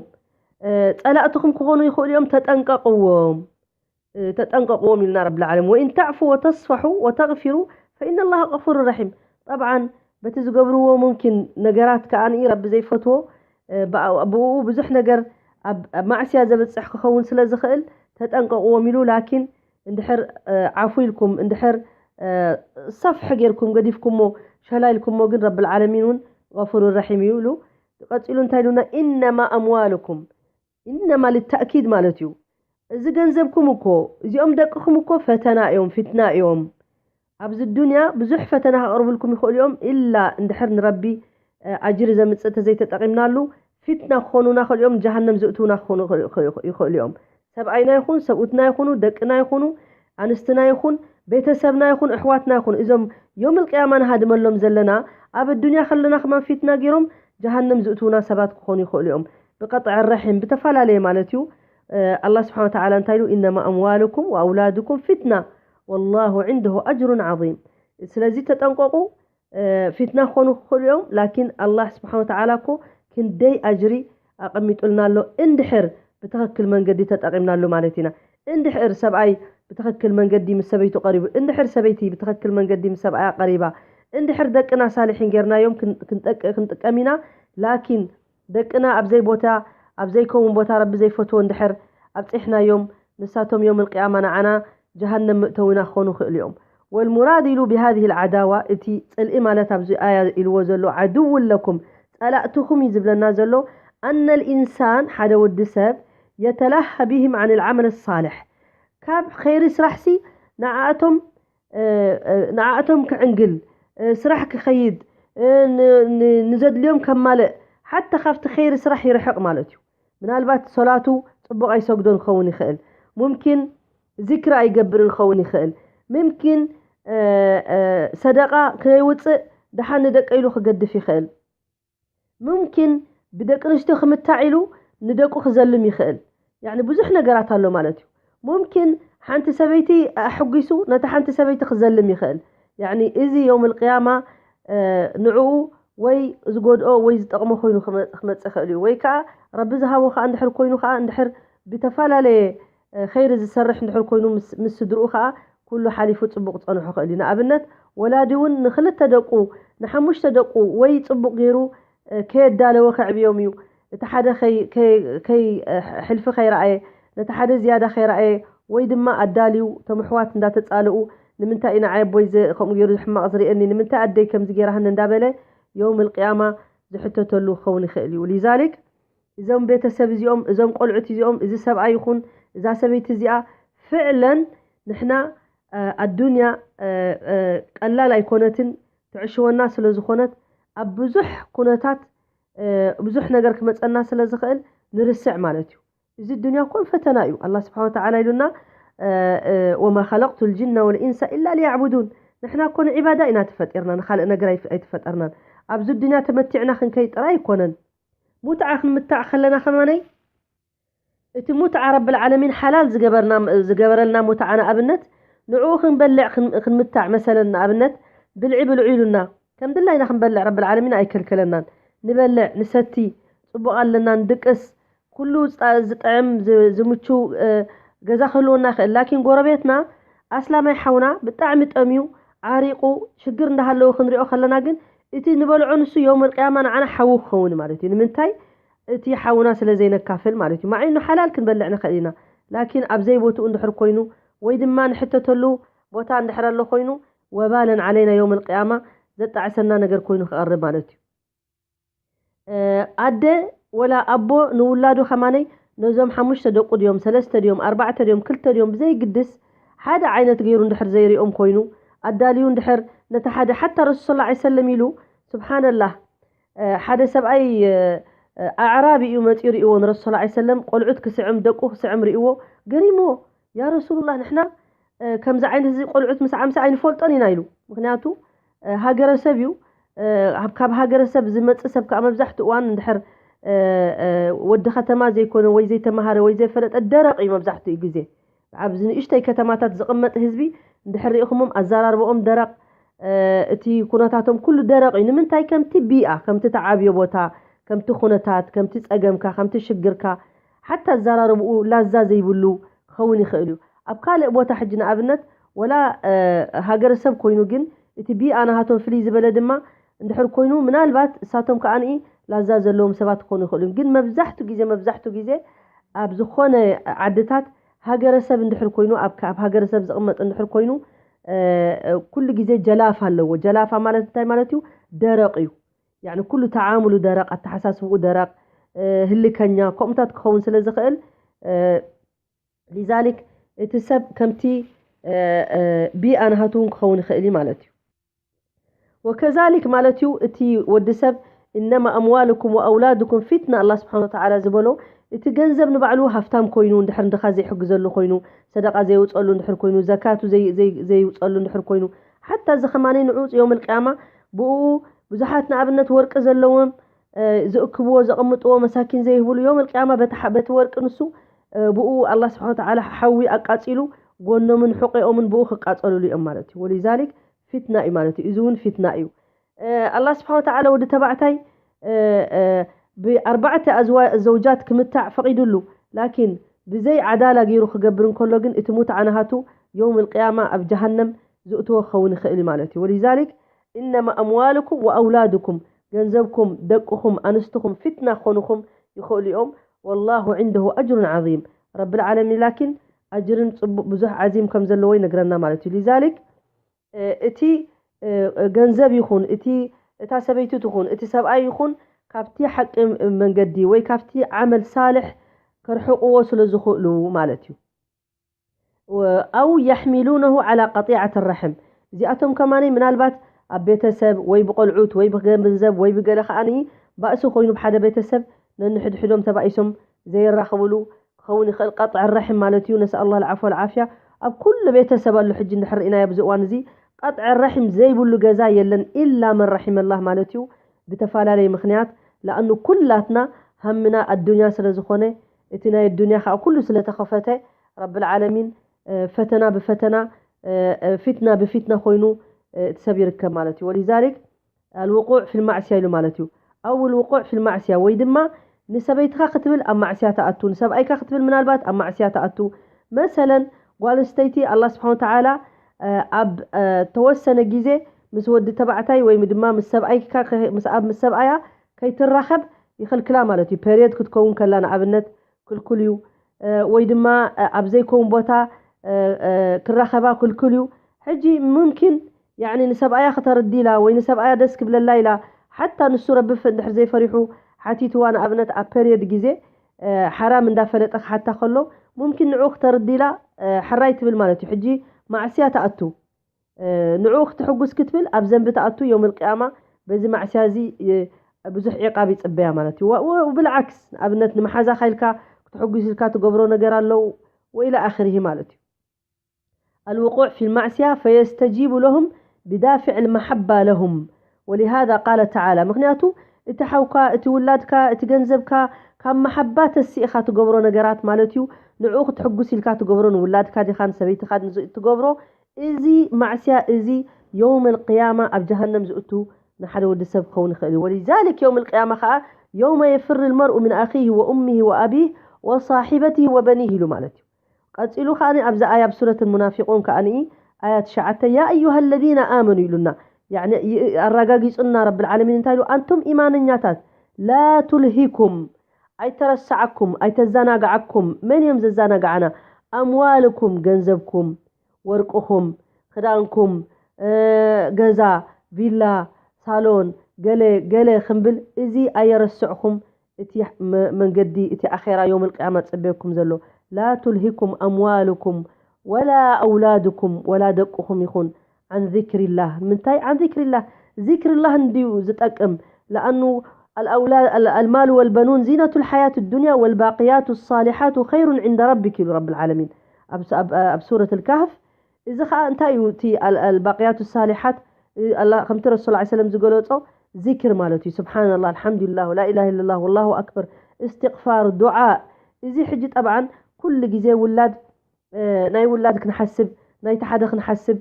ጸላእትኹም ክኾኑ ይኽእሉ እዮም፣ ተጠንቀቕዎም። ተጠንቀቕዎም ኢልና ረብል ዓለሚን። وإن تعفوا وتصفحوا وتغفروا فإن الله غفور رحيم። ጠብዓን በቲ ዝገብርዎ ሙምኪን ነገራት ከኣ ረቢ ዘይፈትዎ ብኡ ብዙሕ ነገር ኣብ ማዕስያ ዘብፅሕ ክኸውን ስለ ዝኽእል ተጠንቀቕዎም ኢሉ። ላኪን እንድሕር ዓፉ ኢልኩም እንድሕር ሰፍሕ ጌርኩም ገዲፍኩሞ ሸላ ኢልኩሞ ግን ረብል ዓለሚን እውን غفور رحيم እዩ ኢሉ። ቀፂሉ እንታይ ኢሉና? إنما أموالكم إنما للتأكيد ማለት እዩ። እዚ ገንዘብኩም እኮ እዚኦም ደቅኹም እኮ ፈተና እዮም፣ ፊትና እዮም። ኣብዚ ዱንያ ብዙሕ ፈተና ከቕርብልኩም ይኽእሉ እዮም፣ ኢላ እንድሕር ንረቢ ኣጅሪ ዘምፅእ ተዘይተጠቒምናሉ ፊትና ክኾኑና ይኽእሉ እዮም፣ ጀሃነም ዝእትውና ክኾኑ ይኽእሉ እዮም። ሰብኣይና ይኹን ሰብኡትና ይኹኑ ደቅና ይኹኑ ኣንስትና ይኹን ቤተሰብና ይኹን ኣሕዋትና ይኹን እዞም ዮም ልቅያማ ንሃድመሎም ዘለና ኣብ ኣዱንያ ከለና ከማን ፊትና ገይሮም ጀሃንም ዝእትውና ሰባት ክኾኑ ይኽእሉ እዮም። ብቀጥዐ ረሒም ብተፈላለየ ማለት እዩ። ኣላ ስብሓን ተዓላ እንታይ ኢሉ? ኢነማ ኣምዋልኩም ወኣውላድኩም ፊትና ወላሁ ዕንደሁ ኣጅሩን ዓዚም። ስለዚ ተጠንቀቁ። ፊትና ክኾኑ ክኽእሉ እዮም። ላኪን ኣላህ ስብሓን ወተዓላ እኮ ክንደይ ኣጅሪ ኣቐሚጡልና ኣሎ እንድሕር ብትኽክል መንገዲ ተጠቒምናሉ ማለት ኢና። እንድሕር ሰብኣይ ብትኽክል መንገዲ ምስ ሰበይቱ ቀሪቡ፣ እንድሕር ሰበይቲ ብትኽክል መንገዲ ምስ ሰብኣያ ቀሪባ፣ እንድሕር ደቅና ሳልሒን ጌርናዮም ክንጠቅ ክንጥቀም ኢና። ላኪን ደቅና ኣብ ዘይቦታ ኣብ ዘይከውን ቦታ ረቢ ዘይፈትዎ እንድሕር ኣብፂሕናዮም ንሳቶም ዮም ልቅያማ ንዓና ጀሃነም ምእተዊና ክኾኑ ይኽእሉ እዮም። ወልሙራድ ኢሉ ብሃዚህ ልዓዳዋ እቲ ፅልኢ ማለት ኣብዚ ኣያ ኢልዎ ዘሎ ዓድው ለኩም ፀላእትኹም እዩ ዝብለና ዘሎ። ኣነ ልኢንሳን ሓደ ወዲ ሰብ የተላሃ ብህም ዓን ልዓመል ሳልሕ ካብ ኸይሪ ስራሕሲ ንዓኣቶም ንዓኣቶም ክዕንግል ስራሕ ክኸይድ ንዘድልዮም ከማልእ ሓታ ካብቲ ኸይሪ ስራሕ ይርሕቕ ማለት እዩ። ምናልባት ሶላቱ ፅቡቕ ኣይሰግዶን ክኸውን ይኽእል። ሙምኪን ዚክሪ ኣይገብርን ክኸውን ይኽእል። ምምኪን ሰደቃ ከይውፅእ ደሓን ንደቀ ኢሉ ክገድፍ ይኽእል። ሙምኪን ብደቂ ኣንስትዮ ክምታዕ ኢሉ ንደቁ ክዘልም ይኽእል። ያኒ ብዙሕ ነገራት ኣሎ ማለት እዩ። ሙምኪን ሓንቲ ሰበይቲ ኣሕጒሱ ነታ ሓንቲ ሰበይቲ ክዘልም ይኽእል። ያኒ እዚ ዮም ልቅያማ ንዕኡ ወይ ዝጎድኦ ወይ ዝጠቕሞ ኮይኑ ክመ- ክመጽእ ይኽእል እዩ። ወይ ከዓ ረቢ ዝሃቦ ከዓ እንድሕር ኮይኑ ከዓ እንድሕር ብተፈላለየ ኸይሪ ዝሰርሕ እንድሕር ኮይኑ ምስ ምስ ስድርኡ ከዓ ኩሉ ሓሊፉ ፅቡቕ ክፀንሖ ይኽእል እዩ። ንኣብነት ወላዲ እውን ንክልተ ደቁ ንሓሙሽተ ደቁ ወይ ፅቡቕ ገይሩ ከየዳለወ ከዕብዮም እዩ። እቲ ሓደ ከይ ከይ ከይ ሕልፊ ከይረኣየ ነቲ ሓደ ዝያዳ ከይረኣየ ወይ ድማ ኣዳልዩ እቶም ኣሕዋት እንዳተፃልኡ ንምንታይ እዩ ንዓይ ኣቦይ ዘ- ከምኡ ገይሩ ሕማቕ ዝርእየኒ ንምንታይ ኣደይ ከምዚ ገይራህኒ እንዳበለ የውም ልቅያማ ዝሕተተሉ ክኸውን ይኽእል እዩ። ሊዛሊክ እዞም ቤተሰብ እዚኦም እዞም ቆልዑት እዚኦም እዚ ሰብኣይ ይኹን እዛ ሰበይቲ እዚኣ ፍዕለን ንሕና ኣዱንያ ቀላል ኣይኮነትን ትዕሽወና ስለ ዝኾነት ኣብ ብዙሕ ኩነታት ብዙሕ ነገር ክመፀና ስለ ዝኽእል ንርስዕ ማለት እዩ። እዚ ዱንያ እኮ ፈተና እዩ። ኣላ ስብሓን ወተዓላ ኢሉና ወማ ኸለቅቱ ልጅና ወልኢንሳ ኢላ ሊያዕቡዱን። ንሕና እኮ ንዒባዳ ኢና ተፈጢርና፣ ንኻልእ ነገር ኣይፍ- ኣይተፈጠርናን። ኣብዚ ዱንያ ተመቲዕና ክንከይ ጥራይ ኣይኮነን። ሙትዓ ክንምታዕ ከለና ከማነይ እቲ ሙትዓ ረብል ዓለሚን ሓላል ዝገበርና ዝገበረልና ሙትዓ ንኣብነት ንዕኡ ክንበልዕ ክን- ክንምታዕ መሰለን ንኣብነት ብልዒ ብልዑ ኢሉና ከም ድላይና ክንበልዕ ረብል ዓለሚን ኣይከልከለናን። ንበልዕ ንሰቲ፣ ፅቡቕ ኣለና ንድቅስ፣ ኩሉ ዝጣ- ዝጥዕም ዝ- ዝምቹ እ፣ ገዛ ክህልወና ይኽእል። ላኪን ጎረቤትና ኣስላማይ ሓውና ብጣዕሚ ጠምዩ ዓሪቑ ሽግር እንዳሃለወ ክንሪኦ ከለና ግን እቲ ንበልዖ ንሱ የውመል ቅያማ ንዓና ሓዊ ክኸውን ማለት እዩ። ንምንታይ? እቲ ሓውና ስለ ዘይነካፍል ማለት እዩ። ማዕኑ ሓላል ክንበልዕ ንኽእል ኢና። ላኪን ኣብ ዘይቦትኡ እንድሕር ኮይኑ ወይ ድማ ንሕተተሉ ቦታ እንድሕር ኣሎ ኮይኑ ወባለን ዓለይና የውመል ቅያማ ዘጣዕሰና ነገር ኮይኑ ክቐርብ ማለት እዩ። ኣደ ወላ ኣቦ ንውላዱ ከማነይ ነዞም ሓሙሽተ ደቁ ድዮም ሰለስተ ድዮም ኣርባዕተ ድዮም ክልተ ድዮም ብዘይግድስ ሓደ ዓይነት ገይሩ እንድሕር ዘይሪኦም ኮይኑ ኣዳልዩ እንድሕር ነቲ ሓደ ሓታ ረሱል ስ ሰለም ኢሉ ስብሓነላህ ሓደ ሰብኣይ ኣዕራቢ እዩ መፂኡ ሪእዎ ንረሱል ስ ሰለም ቆልዑት ክስዕም ደቁ ክስዕም ሪእዎ ገሪምዎ ያ ረሱሉላህ ንሕና ከምዚ ዓይነት እዚ ቆልዑት ምስዓምሲ ኣይንፈልጦን ኢና ኢሉ። ምክንያቱ ሃገረሰብ እዩ። ካብ ሃገረሰብ ዝመፅእ ሰብ ከዓ መብዛሕትኡ እዋን እንድሕር ወዲ ከተማ ዘይኮነ ወይ ዘይተምሃረ ወይ ዘይፈለጠ ደረቕ እዩ መብዛሕትኡ ግዜ። ኣብዚ ንእሽተይ ከተማታት ዝቕመጥ ህዝቢ እንድሕር ሪኢኹሞም ኣዘራርባኦም ደረቕ፣ እቲ ኩነታቶም ኩሉ ደረቕ እዩ። ንምንታይ? ከምቲ ቢኣ፣ ከምቲ ተዓብዮ ቦታ፣ ከምቲ ኩነታት፣ ከምቲ ፀገምካ፣ ከምቲ ሽግርካ፣ ሓታ ኣዘራርብኡ ላዛ ዘይብሉ ክኸውን ይኽእል እዩ። ኣብ ካልእ ቦታ ሕጂ ንኣብነት ወላ ሃገረሰብ ኮይኑ ግን እቲ ቢኣ ናሃቶም ፍልይ ዝበለ ድማ እንድሕር ኮይኑ ምናልባት እሳቶም ከዓንኢ ላዛ ዘለዎም ሰባት ክኾኑ ይኽእሉ እዮም። ግን መብዛሕቱ ግዜ መብዛሕቱ ግዜ ኣብ ዝኾነ ዓድታት ሃገረሰብ እንድሕር ኮይኑ ኣብ ኣብ ሃገረሰብ ዝቕመጥ እንድሕር ኮይኑ ኩሉ ግዜ ጀላፋ ኣለዎ። ጀላፋ ማለት እንታይ ማለት እዩ? ደረቕ እዩ። ያኒ ኩሉ ተዓምሉ ደረቕ፣ ኣተሓሳስብኡ ደረቕ፣ ህልከኛ ከምኡታት ክኸውን ስለ ዝኽእል ሊዛሊክ እቲ ሰብ ከምቲ ቢኣ ናሃቱ እውን ክኸውን ይኽእል እዩ ማለት እዩ። ወከዛሊክ ማለት እዩ እቲ ወዲ ሰብ إنما أموالكم وأولادكم فتنة ኣላህ ስብሓን ወተዓላ ዝበሎ፣ እቲ ገንዘብ ንባዕሉ ሃፍታም ኮይኑ እንድሕር ንድኻ ዘይሕግዘሉ ኮይኑ፣ ሰደቃ ዘይውፀሉ እንድሕር ኮይኑ፣ ዘካቱ ዘይ- ዘይ- ዘይውፀሉ እንድሕር ኮይኑ፣ ሓታ እዚ ከማነይ ንዑ የውም ልቅያማ ብኡ ብዙሓት ንኣብነት ወርቂ ዘለዎም ዝእክብዎ ዘቐምጥዎ መሳኪን ዘይህብሉ የውም ልቅያማ በቲ ወርቂ ንሱ ብኡ ኣላህ ስብሓን ወተዓላ ሓዊ ኣቃፂሉ ጎኖምን ሕቆኦምን ብኡ ክቃፀሉሉ እዮም ማለት እዩ። ወሊዛሊክ ፊትና እዩ ማለት እዩ። እዚ እውን ፊትና እዩ። ኣላህ ስብሓን ወተዓላ ወዲ ተባዕታይ ብኣርባዕተ ኣዝዋ ዘውጃት ክምታዕ ፈቒዱሉ፣ ላኪን ብዘይ ዓዳላ ገይሩ ክገብር እንከሎ ግን እቲ ሙትዓ ናሃቱ የውም ልቅያማ ኣብ ጀሃነም ዝእትዎ ክኸውን ይኽእል እዩ ማለት እዩ። ወሊዛሊክ ኢነማ ኣምዋልኩም ወኣውላድኩም፣ ገንዘብኩም፣ ደቅኹም፣ ኣንስትኹም ፊትና ክኾኑኹም ይኽእሉ እዮም። ወላሁ ዒንደሁ ኣጅሩን ዓዚም፣ ረብል ዓለሚን ላኪን ኣጅርን ፅቡቅ ብዙሕ ዓዚም ከም ዘለዎ ይነግረና ማለት እዩ። ሊዛሊክ እቲ ገንዘብ ይኹን እቲ እታ ሰበይቲ ትኹን እቲ ሰብኣይ ይኹን ካብቲ ሓቂ መንገዲ ወይ ካብቲ ዓመል ሳልሕ ከርሕቕዎ ስለ ዝኽእሉ ማለት እዩ። ኣው የሕሚሉነሁ ዓላ ቀጢዓት ራሕም፣ እዚኣቶም ከማኒ ምናልባት ኣብ ቤተሰብ ወይ ብቆልዑት ወይ ብገንዘብ ወይ ብገለ ከዓኒ ባእሲ ኮይኑ ብሓደ ቤተሰብ ነንሕድሕዶም ተባኢሶም ዘይራኽብሉ ክኸውን ይኽእል። ቀጥዕ ራሒም ማለት እዩ። ነስኣል ኣላህ ልዓፍወ ልዓፍያ። ኣብ ኩሉ ቤተሰብ ኣሎ። ሕጂ እንድሕር ርኢናዮ ኣብዚ እዋን እዚ ቀጥዕ ራሒም ዘይብሉ ገዛ የለን ኢላ መን ራሒመላህ ማለት እዩ። ብተፈላለየ ምኽንያት ለኣኑ ኩላትና ሃምና ኣዱንያ ስለ ዝኾነ እቲ ናይ ኣዱንያ ከዓ ኩሉ ስለ ተኸፈተ ረብል ዓለሚን ፈተና ብፈተና ፊትና ብፊትና ኮይኑ እቲ ሰብ ይርከብ ማለት እዩ። ወሊዛሊክ ኣልውቁዕ ፊል ማዕስያ ኢሉ ማለት እዩ። ኣው ልውቁዕ ፊል ማዕስያ ወይ ድማ ንሰበይትኻ ክትብል ኣብ ማዕስያ ትኣቱ፣ ንሰብኣይካ ክትብል ምናልባት ኣብ ማዕስያ ትኣቱ። መሰለን ጓል ኣንስተይቲ ኣላህ ስብሓን ወተዓላ ኣብ ተወሰነ ግዜ ምስ ወዲ ተባዕታይ ወይ ድማ ምስ ሰብኣይካ ምስ ኣብ ምስ ሰብኣያ ከይትራኸብ ይኽልክላ ማለት እዩ። ፔሪየድ ክትከውን ከላ ንኣብነት ክልኩል እዩ። ወይ ድማ ኣብ ዘይከውን ቦታ ክራኸባ ክልኩል እዩ። ሕጂ ሙምኪን ያኒ ንሰብኣያ ክተርዲ ኢላ ወይ ንሰብኣያ ደስ ክብለላ ኢላ ሓታ ንሱ ረቢ እንድሕር ዘይፈሪሑ ሓቲትዋ ንኣብነት ኣብ ፔሪየድ ግዜ ሓራም እንዳፈለጠ ክሓታ ከሎ ሙምኪን ንዑ ክተርዲ ኢላ ሕራይ ትብል ማለት እዩ። ሕጂ ማዕስያ ትኣቱ ንዑ ክትሕጉስ ክትብል ኣብ ዘንቢ ትኣቱ። የውም ልቅያማ በዚ ማዕስያ እዚ ብዙሕ ዒቃብ ይፅበያ ማለት እዩ። ብልዓክስ ንኣብነት ንመሓዛኻ ኢልካ ክትሕጉስ ኢልካ ትገብሮ ነገር ኣለዉ ወኢላ ኣኽርሂ ማለት እዩ። ኣልውቁዕ ፊ ልማዕስያ ፈየስተጂቡ ለሁም ብዳፍዕ ልመሓባ ለሁም ወሊሃዛ ቃለ ተዓላ። ምክንያቱ እቲ ሓውካ እቲ ውላድካ እቲ ገንዘብካ ካብ መሓባ ተሲእኻ ትገብሮ ነገራት ማለት እዩ። ንዕኡ ክትሕጉስ ኢልካ ትገብሮ ንውላድካ ዲኻ ንሰበይትኻ ትገብሮ እዚ ማዕስያ እዚ የውም ልቅያማ ኣብ ጀሃነም ዝእቱ ንሓደ ወዲ ሰብ ክኸውን ይኽእል እዩ። ወሊዛሊክ የውም ልቅያማ ከዓ የውመ የፍር ልመርኡ ምን ኣኺህ ወኡሚህ ወኣቢህ ወሳሒበቲህ ወበኒህ ኢሉ ማለት እዩ። ቀጺሉ ከኣ ኣብዚ ኣያ ኣብ ሱረት ሙናፊቁን ከኣ ኣያ ትሽዓተ ያ ኣዩሃ ለዚነ ኣመኑ ኢሉና ኣራጋጊጹና ረብል ዓለሚን እንታይ ኢሉ ኣንቱም ኢማነኛታት ላ ቱልሂኩም ኣይተረስዓኩም ኣይተዘናግዓኩም መን እዮም ዘዘናግዓና ኣምዋልኩም ገንዘብኩም ወርቅኹም ክዳንኩም ገዛ ቪላ ሳሎን ገለ ገለ ክንብል እዚ ኣየረስዕኹም እቲ መንገዲ እቲ ኣኼራ ዮም ልቅያማ ዝፅበየኩም ዘሎ ላ ቱልሂኩም ኣምዋልኩም ወላ ኣውላድኩም ወላ ደቅኹም ይኹን ዓን ዚክሪላህ ምንታይ ዓን ዚክሪላህ ዚክሪላህ እንድዩ ዝጠቅም ለኣኑ ኣልማሉ ወልበኑን ዚነቱ ልሓያት ዱንያ ወልባቅያቱ ሳሊሓቱ ኸይሩን ዕንደ ረቢክ ኢሉ ረብ ልዓለሚን ኣብ ሱረት ልካህፍ እዚ ከዓ እንታይ እዩ እቲ ኣልባቅያቱ ሳሊሓት ከምቲ ረሱል ላ ሰለም ዝገለፆ ዚክር ማለት እዩ ስብሓንላ ኣልሓምዱላ ላኢላ ላ ላሁ ኣክበር እስትቕፋር ዱዓ እዚ ሕጂ ጠብዓን ኩሉ ግዜ ውላድ ናይ ውላድ ክንሓስብ ናይቲ ሓደ ክንሓስብ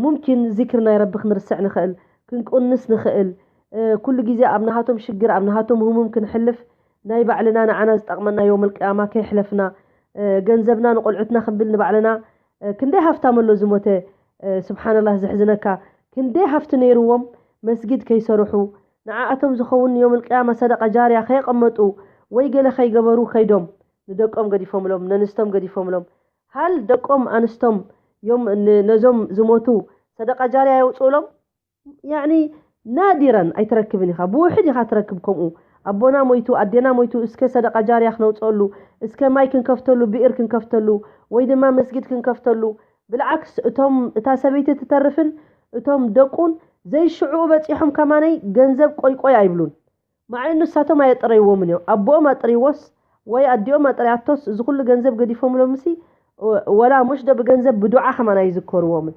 ሙምኪን ዚክር ናይ ረቢ ክንርስዕ ንኽእል ክንቅንስ ንኽእል ኩሉ ግዜ ኣብ ናሃቶም ሽግር ኣብ ናሃቶም ህሙም ክንሕልፍ ናይ ባዕልና ንዓና ዝጠቕመና ዮም ልቅያማ ከይሕለፍና ገንዘብና ንቆልዑትና ክንብል ንባዕልና ክንደይ ሃፍታም ኣሎ ዝሞተ ስብሓንላህ ዘሕዝነካ ክንደይ ሃፍቲ ነይርዎም መስጊድ ከይሰርሑ ንዓኣቶም ዝኸውን ዮም ልቅያማ ሰደቃ ጃርያ ከየቐመጡ ወይ ገለ ከይገበሩ ከይዶም ንደቆም ገዲፎምሎም ነንስቶም ገዲፎምሎም ሃል ደቆም ኣንስቶም ዮም ነዞም ዝሞቱ ሰደቃ ጃርያ የውፅእሎም ያኒ ናዲረን ኣይትረክብን ኢኻ ብውሕድ ኢኻ ትረክብ ከምኡ ኣቦና ሞይቱ ኣዴና ሞይቱ እስከ ሰደቃ ጃርያ ክነውፀሉ እስከ ማይ ክንከፍተሉ ብኢር ክንከፍተሉ ወይ ድማ መስጊድ ክንከፍተሉ ብልዓክስ እቶም እታ ሰበይቲ ትተርፍን እቶም ደቁን ዘይሽዑ በፂሖም ከማነይ ገንዘብ ቆይቆይ ኣይብሉን ማዓይ ንሳቶም ኣየጥረይዎምን እዮም። ኣቦኦም ኣጥርይዎስ ወይ ኣዲኦም ኣጥርያቶስ እዚ ኩሉ ገንዘብ ገዲፎምሎምሲ፣ ወላ ሙሽ ዶ ብገንዘብ ብዱዓ ከማን ኣይዝከርዎምን።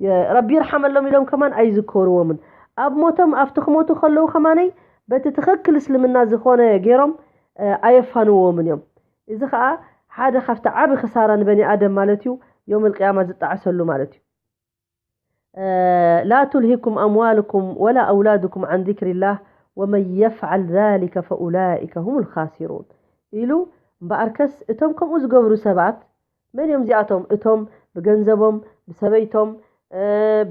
የ-፣ ረቢ ይርሓመሎም ኢሎም ከማን ኣይዝከርዎምን። ኣብ ሞቶም ኣብቲ ክሞቱ ከለዉ ከማነይ በቲ ትኽክል እስልምና ዝኾነ ገይሮም፣ እ፣ ኣየፋንዎምን እዮም። እዚ ኸኣ ሓደ ካብቲ ዓቢ ክሳራ ንበኒ ኣደም ማለት እዩ፣ ዮም ኣልቅያማ ዝጣዕሰሉ ማለት እዩ። እ፣ لا تلهكم أموالكم ولا أولادكم عن ذكر الله ومن يفعل ذلك فأولئك هم الخاسرون ኢሉ። እምበኣርከስ እቶም ከምኡ ዝገብሩ ሰባት መን እዮም እዚኣቶም? እቶም ብገንዘቦም፣ ብሰበይቶም፣ እ፣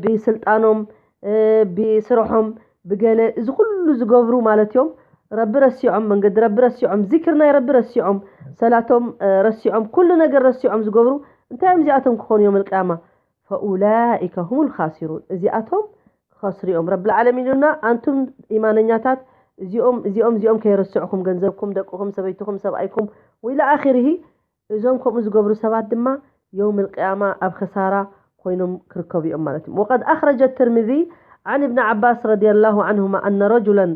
ብስልጣኖም፣ እ፣ ብስርሖም፣ ብገለ እዚ ኩሉ ዝገብሩ ማለት እዮም። ረቢ ረሲዖም፣ መንገዲ ረቢ ረሲዖም፣ ዚክር ናይ ረቢ ረሲዖም፣ ሰላቶም፣ እ፣ ረሲዖም፣ ኩሉ ነገር ረሲዖም ዝገብሩ እንታይ እዮም እዚኣቶም ክኾኑ እዮም ኣልቅያማ? فأولئك هم الخاسرون እዚኣቶም ክኸስሩ እዮም። ረብል ዓለሚን ኢሉና፣ ኣንቱም ኢማነኛታት፣ እዚኦም፣ እዚኦም፣ እዚኦም ከይረስዕኹም፣ ገንዘብኩም፣ ደቅኹም፣ ሰበይትኹም፣ ሰብኣይኩም፣ ወኢላ ኣኺርሂ፣ እዞም ከምኡ ዝገብሩ ሰባት ድማ የውም ልቅያማ ኣብ ኸሳራ ኮይኖም ክርከቡ እዮም ማለት እዩ። وقد أخرج الترمذي عن ابن عباس رضي الله عنهما أن رجلا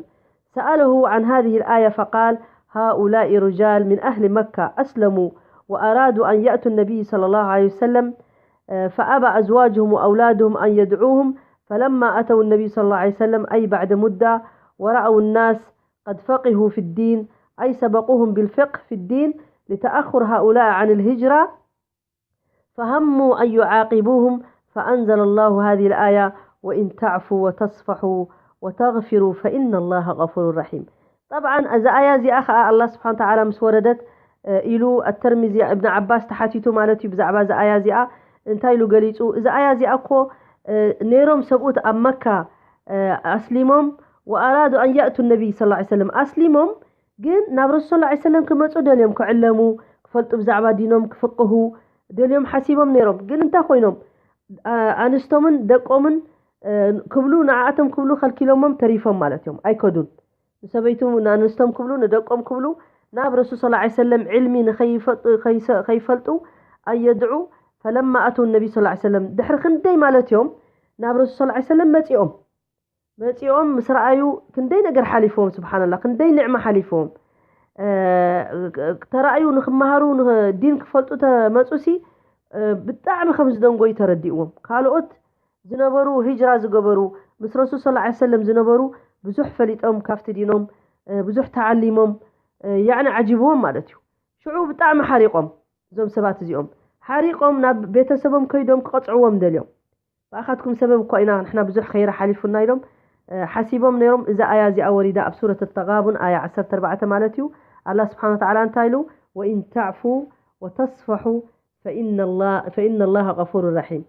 سأله عن هذه الآية فقال: هؤلاء رجال من أهل مكة أسلموا وأرادوا أن يأتوا النبي صلى الله عليه وسلم، آه، فأبى أزواجهم وأولادهم أن يدعوهم، فلما أتوا النبي صلى الله عليه وسلم، أي بعد مدة، ورأوا الناس قد فقهوا في الدين، أي سبقوهم بالفقه في الدين لتأخر هؤلاء عن الهجرة، فهموا أن يعاقبوهم، فأنزل الله هذه الآية: وإن تعفوا وتصفحوا وتغفروا فإن الله غفور رحيم. طبعا እዛ ኣያ እዚኣ ኸዓ ኣላህ ስብሓን ተዓላ ምስ ወረደት፣ እ፣ ኢሉ ኣተርሚዚ እብን ዓባስ ተሓቲቱ ማለት እዩ ብዛዕባ እዛ ኣያ እዚኣ እንታይ ኢሉ ገሊጹ? እዛ ኣያ እዚኣ እኮ፣ እ፣ ነይሮም ሰብኡት ኣብ መካ፣ እ፣ ኣስሊሞም፣ ወኣራዱ ኣን ያእቱ ነቢይ ሰለላሁ ዐለይሂ ወሰለም ኣስሊሞም፣ ግን ናብ ረሱል ሰለላሁ ዐለይሂ ወሰለም ክመጹ ደልዮም፣ ክዕለሙ፣ ክፈልጡ ብዛዕባ ዲኖም ክፍቅሁ ደልዮም ሓሲቦም ነይሮም። ግን እንታይ ኮይኖም? ኣ-፣ ኣንስቶምን ደቆምን፣ እ፣ ክብሉ፣ ንዓኣቶም ክብሉ ከልኪሎሞም ተሪፎም ማለት እዮም። ኣይከዱን። ንሰበይቱ፣ ንኣንስቶም ክብሉ፣ ንደቆም ክብሉ ናብ ረሱል ሰለላሁ ዐለይሂ ወሰለም ዕልሚ ንኸይፈጡ-፣ ከይሰ-፣ ከይፈልጡ ኣየድዑ። ፈለማ ኣተው ነቢ ሰለላሁ ዐለይሂ ወሰለም፣ ድሕሪ ክንደይ ማለት እዮም ናብ ረሱል ሰለላሁ ዐለይሂ ወሰለም መጺኦም። መጺኦም ምስ ረኣዩ ክንደይ ነገር ሓሊፍዎም፣ ስብሓንላህ፣ ክንደይ ኒዕማ ሓሊፍዎም። እ፣ ተራእዩ ንኽመሃሩ፣ ን-፣ ዲን ክፈልጡ ተመጹሲ፣ እ፣ ብጣዕሚ ከም ዝደንጎዩ ተረዲእዎም። ካልኦት ዝነበሩ፣ ሂጅራ ዝገበሩ፣ ምስ ረሱል ሰለላሁ ዐለይሂ ወሰለም ዝነበሩ ብዙሕ ፈሊጦም፣ ካብቲ ዲኖም፣ እ፣ ብዙሕ ተዓሊሞም፣ እ፣ ያዕኒ ዓጂብዎም ማለት እዩ። ሽዑ ብጣዕሚ ሓሪቖም እዞም ሰባት እዚኦም። ሓሪቖም ናብ ቤተሰቦም ከይዶም ክቐጽዕዎም ደልዮም። ብኣኻትኩም ሰበብ እኳ ኢና ንሕና ብዙሕ ኸይሪ ሓሊፉና ኢሎም፣ እ፣ ሓሲቦም ነይሮም። እዛ ኣያ እዚኣ ወሪዳ ኣብ ሱረት ተጋቡን ኣያ ዓሰርተ ኣርባዕተ ማለት እዩ። ኣላህ ስብሓን ወተዓላ እንታይ ኢሉ? ወኢን ተዕፉ ወተስፈሑ ፈኢነ ላ-፣ ፈኢነ ላሃ ገፉሩ ረሒም።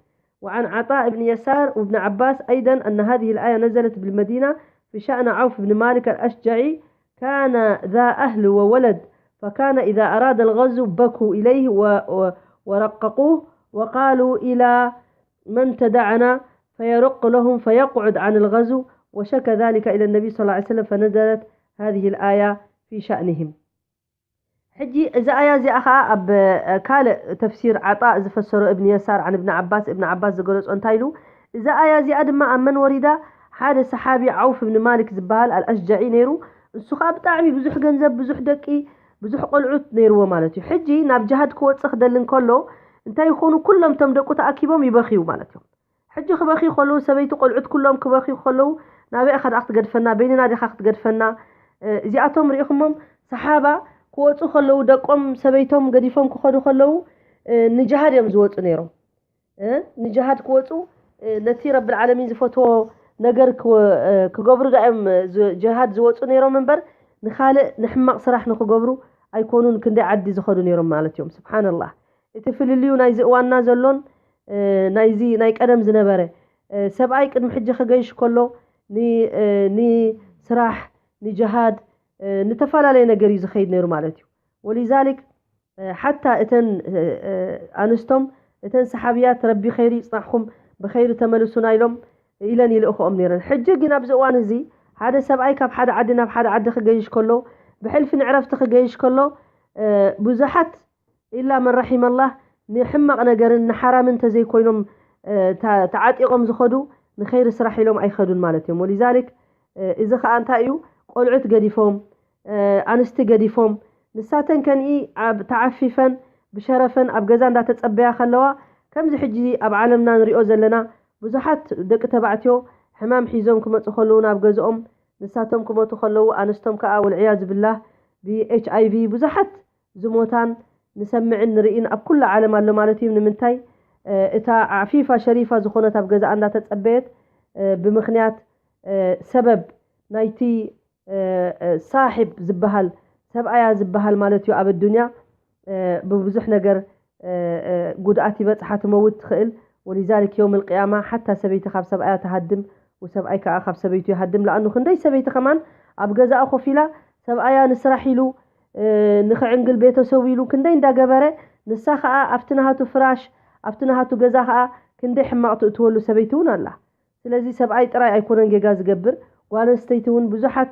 وعن عطاء بن يسار وابن عباس أيضا أن هذه الآية نزلت بالمدينة في شأن عوف بن مالك الأشجعي، كان ذا أهل وولد، فكان إذا أراد الغزو بكوا إليه و-، و-، ورققوه وقالوا: إلى من تدعنا؟ فيرق لهم فيقعد عن الغزو، وشكى ذلك إلى النبي صلى الله عليه وسلم فنزلت هذه الآية في شأنهم. ሕጂ እዛ ኣያ እዚኣ ኸዓ ኣብ፣ እ፣ ካልእ ተፍሲር ዓጣእ ዝፈሰሮ እብን የሳር ዓን እብን ዓባስ፣ እብን ዓባስ ዝገለጾ እንታይ ኢሉ? እዛ ኣያ እዚኣ ድማ ኣብ መን ወሪዳ? ሓደ ሰሓቢ ዓውፍ እብን ማሊክ ዝበሃል ኣልኣሽጃዒ ነይሩ። እሱ ኸዓ ብጣዕሚ ብዙሕ ገንዘብ፣ ብዙሕ ደቂ፣ ብዙሕ ቆልዑት ነይርዎ ማለት እዩ። ሕጂ ናብ ጅሃድ ክወጽእ ክደሊ እንከሎ እንታይ ይኾኑ? ኩሎም እቶም ደቁ ተኣኪቦም ይበኽዩ ማለት እዮም። ሕጂ ክበኽዩ ከለዉ፣ ሰበይቲ ቆልዑት ኩሎም ክበኽዩ ከለዉ፣ ናበይ ኢኻ ደኣ ክትገድፈና? በይንና ዲኻ ክትገድፈና? እ፣ እዚኣቶም ርኢኹሞም፣ ሰሓባ ክወጹ ከለዉ፣ ደቆም ሰበይቶም ገዲፎም ክኸዱ ከለዉ፣ እ፣ ንጅሃድ እዮም ዝወጹ ነይሮም። እ፣ ንጅሃድ ክወጹ፣ እ፣ ነቲ ረብል ዓለሚን ዝፈትዎ ነገር ክወ-፣ እ፣ ክገብሩ ደኣ እዮም ዝ-፣ ጅሃድ ዝወጹ ነይሮም እምበር፣ ንኻልእ ንሕማቕ ስራሕ ንኽገብሩ ኣይኮኑን ክንደይ ዓዲ ዝኸዱ ነይሮም ማለት እዮም። ስብሓንላህ። እቲ ፍልልዩ ናይዚ እዋንና ዘሎን፣ እ፣ ናይዚ ናይ ቀደም ዝነበረ፣ እ፣ ሰብኣይ ቅድሚ ሕጂ ክገይሽ ከሎ ን-፣ እ፣ ንስራሕ፣ ንጅሃድ፣ እ፣ ንተፈላለየ ነገር እዩ ዝኸይድ ነይሩ ማለት እዩ። ወሊዛሊክ፣ እ፣ ሓታ እተን፣ እ፣ እ፣ ኣንስቶም፣ እተን ሰሓብያት፣ ረቢ ኸይሪ ይጽናሕኩም፣ ብኸይሪ ተመልሱና ኢሎም ኢለን ይልእኽኦም ነይረን። ሕጂ ግን ኣብዚ እዋን እዚ ሓደ ሰብኣይ ካብ ሓደ ዓዲ ናብ ሓደ ዓዲ ክገይሽ ከሎ፣ ብሕልፊ ንዕረፍቲ ክገይሽ ከሎ፣ እ፣ ብዙሓት ኢላ መን ረሒመላህ ንሕማቕ ነገርን ንሓራምን እንተዘይኮይኖም፣ እ፣ ተ-፣ ተዓጢቖም ዝኸዱ ንኸይሪ ስራሕ ኢሎም ኣይኸዱን ማለት እዮም። ወሊዛሊክ፣ እ፣ እዚ ኸኣ እንታይ እዩ? ቆልዑት ገዲፎም፣ ኣንስቲ ገዲፎም፣ ንሳተን ከንኢ ኣብ ተዓፊፈን ብሸረፈን ኣብ ገዛ እንዳተጸበያ ከለዋ፣ ከምዚ ሕጂ ኣብ ዓለምና ንሪኦ ዘለና ብዙሓት ደቂ ተባዕትዮ ሕማም ሒዞም ክመጹ ከለዉ ናብ ገዝኦም፣ ንሳቶም ክሞቱ ከለዉ ኣንስቶም ከኣ ወልዕያዝ ብላህ ብኤች ኣይ ቪ ብዙሓት ዝሞታን ንሰምዕን ንርእን ኣብ ኩሉ ዓለም ኣሎ ማለት እዩ። ንምንታይ? እታ ዓፊፋ ሸሪፋ ዝኾነት ኣብ ገዛኣ እንዳተጸበየት ብምኽንያት ሰበብ ናይቲ ሳሒብ ዝበሃል ሰብኣያ ዝበሃል ማለት እዩ ኣብ ኣዱንያ ብብዙሕ ነገር ጉድኣት ይበጽሓ ትመውት ትኽእል። ወሊዛሊክ የውም ልቅያማ ሓታ ሰበይቲ ካብ ሰብኣያ ትሃድም፣ ወሰብኣይ ከዓ ካብ ሰበይቱ ይሃድም። ለኣኑ ክንደይ ሰበይቲ ከማን ኣብ ገዛኣ ኮፍ ኢላ ሰብኣያ ንስራሕ ኢሉ ንኽዕንግል ቤተሰቡ ኢሉ ክንደይ እንዳገበረ፣ ንሳ ከዓ ኣብቲ ናሃቱ ፍራሽ ኣብቲ ናሃቱ ገዛ ከዓ ክንደይ ሕማቕ ትእትወሉ ሰበይቲ እውን ኣላ። ስለዚ ሰብኣይ ጥራይ ኣይኮነን ጌጋ ዝገብር፣ ጓል ኣንስተይቲ እውን ብዙሓት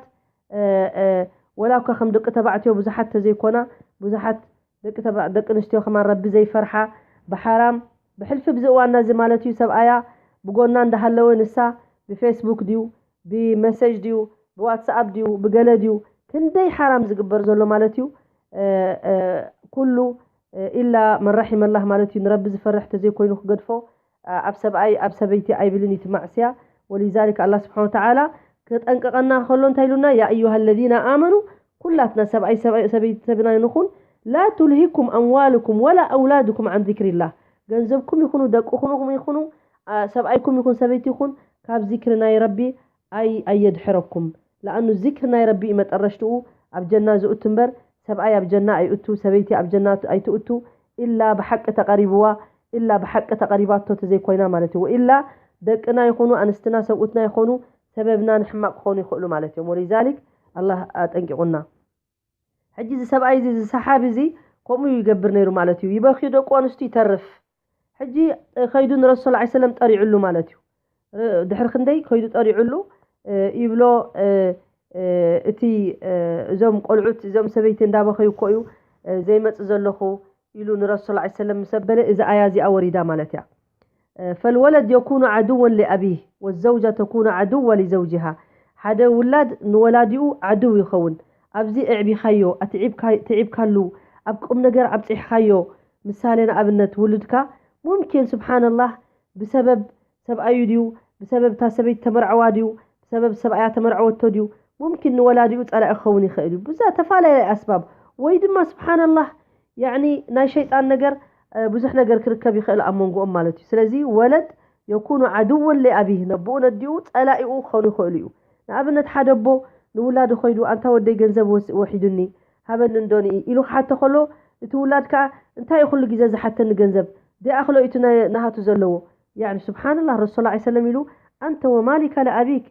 ወላ እኳ ከም ደቂ ተባዕትዮ ብዙሓት ተዘይኮና፣ ብዙሓት ደቂ ተባ- ደቂ ኣንስትዮ ከማን ረቢ ዘይፈርሓ ብሓራም ብሕልፊ ብዚ እዋና እዚ ማለት እዩ ሰብኣያ ብጎና እንዳሃለወ ንሳ ብፌስቡክ ድዩ ብመሰጅ ድዩ ብዋትስኣፕ ድዩ ብገለ ድዩ ክንደይ ሓራም ዝግበር ዘሎ ማለት እዩ። ኩሉ ኢላ መን ረሒመላህ ማለት እዩ። ንረቢ ዝፈርሕ ተዘይኮይኑ ክገድፎ ኣብ ሰብኣይ ኣብ ሰበይቲ ኣይብልን እዩ እቲ ማዕስያ። ወሊዛሊክ ኣላህ ስብሓን ወተዓላ ክጠንቀቐና ከሎ እንታይ ኢሉና? ያ ኣዩሃ ለዚነ ኣመኑ፣ ኩላትና ሰብኣይ ሰበይቲ ሰብና ንኹን፣ ላ ቱልሂኩም ኣምዋልኩም ወላ ኣውላድኩም ዓን ዚክሪላህ፣ ገንዘብኩም ይኹኑ ደቅኹም ይኹኑ ሰብኣይኩም ይኹን ሰበይቲ ይኹን ካብ ዚክሪ ናይ ረቢ ኣይ ኣየድሕረኩም። ለኣኑ ዚክሪ ናይ ረቢ እዩ መጠረሽትኡ ኣብ ጀና ዝእቱ እምበር ሰብኣይ ኣብ ጀና ኣይእቱ፣ ሰበይቲ ኣብ ጀና ኣይትእቱ ኢላ ብሓቂ ተቐሪብዋ ኢላ ብሓቂ ተቐሪባቶ ተዘይኮይና ማለት እዩ። ወኢላ ደቅና ይኹኑ ኣንስትና ሰብኡትና ይኾኑ ሰበብና ንሕማቕ ክኾኑ ይኽእሉ ማለት እዮም። ወሊዛሊክ ኣላህ ኣጠንቂቑና። ሕጂ እዚ ሰብኣይ እዚ እዚ ሰሓቢ እዚ ከምኡ ይገብር ነይሩ ማለት እዩ። ይበኽዩ ደቁ ኣንስቱ ይተርፍ። ሕጂ ከይዱ ንረሱል ሰለላሁ ዐለይሂ ወሰለም ጠሪዕሉ ማለት እዩ። ድሕሪ ክንደይ ከይዱ ጠሪዕሉ ይብሎ እቲ እዞም ቆልዑት እዞም ሰበይቲ እንዳበኸዩ እኮ እዩ ዘይመጽእ ዘለኹ ኢሉ ንረሱል ሰለላሁ ዐለይሂ ወሰለም ምስ ኣበለ እዚ ኣያ እዚኣ ወሪዳ ማለት እያ። ፈልወለድ የኩኑ ዓድወን ሊኣቢህ ወዘውጃ ተኩኑ ዓድዋ ሊዘውጅሃ። ሓደ ውላድ ንወላዲኡ ዓድው ይኸውን። ኣብዚ እዕቢኻዮ፣ ኣትዒብካ- ትዒብካሉ፣ ኣብ ቁም ነገር ኣብፂሕኻዮ። ምሳሌ ንኣብነት ውሉድካ ሙምኪን ስብሓንላህ ብሰበብ ሰብኣዩ ድዩ ብሰበብ እታ ሰበይቲ ተመርዐዋ ድዩ ብሰበብ ሰብኣያ ተመርዐወቶ ድዩ ሙምኪን ንወላዲኡ ፀላኢ ክኸውን ይኽእል እዩ ብዛ ተፈላለየ ኣስባብ ወይ ድማ ስብሓንላህ ያዕኒ ናይ ሸይጣን ነገር ብዙሕ ነገር ክርከብ ይኽእል ኣብ መንጎኦም ማለት እዩ። ስለዚ ወለድ የኩኑ ዓድወን ሊኣቢህ ነቦኡ ነዲኡ ፀላኢኡ ክኾኑ ይኽእሉ እዩ። ንኣብነት ሓደ ኣቦ ንውላዱ ከይዱ ኣንታ ወደይ ገንዘብ ወስ- ወሒዱኒ ሃበኒ እንዶ ንኢ ኢሉ ክሓቶ ከሎ እቲ ውላድ ከዓ እንታይ እዩ ኩሉ ግዜ ዝሓተኒ ገንዘብ ደይኣኽሎ እዩ እቲ ናይ- ናሃቱ ዘለዎ ያዕኒ ስብሓንላህ ረሱል ላ ሰለም ኢሉ ኣንተ ወማሊካ ለኣቢክ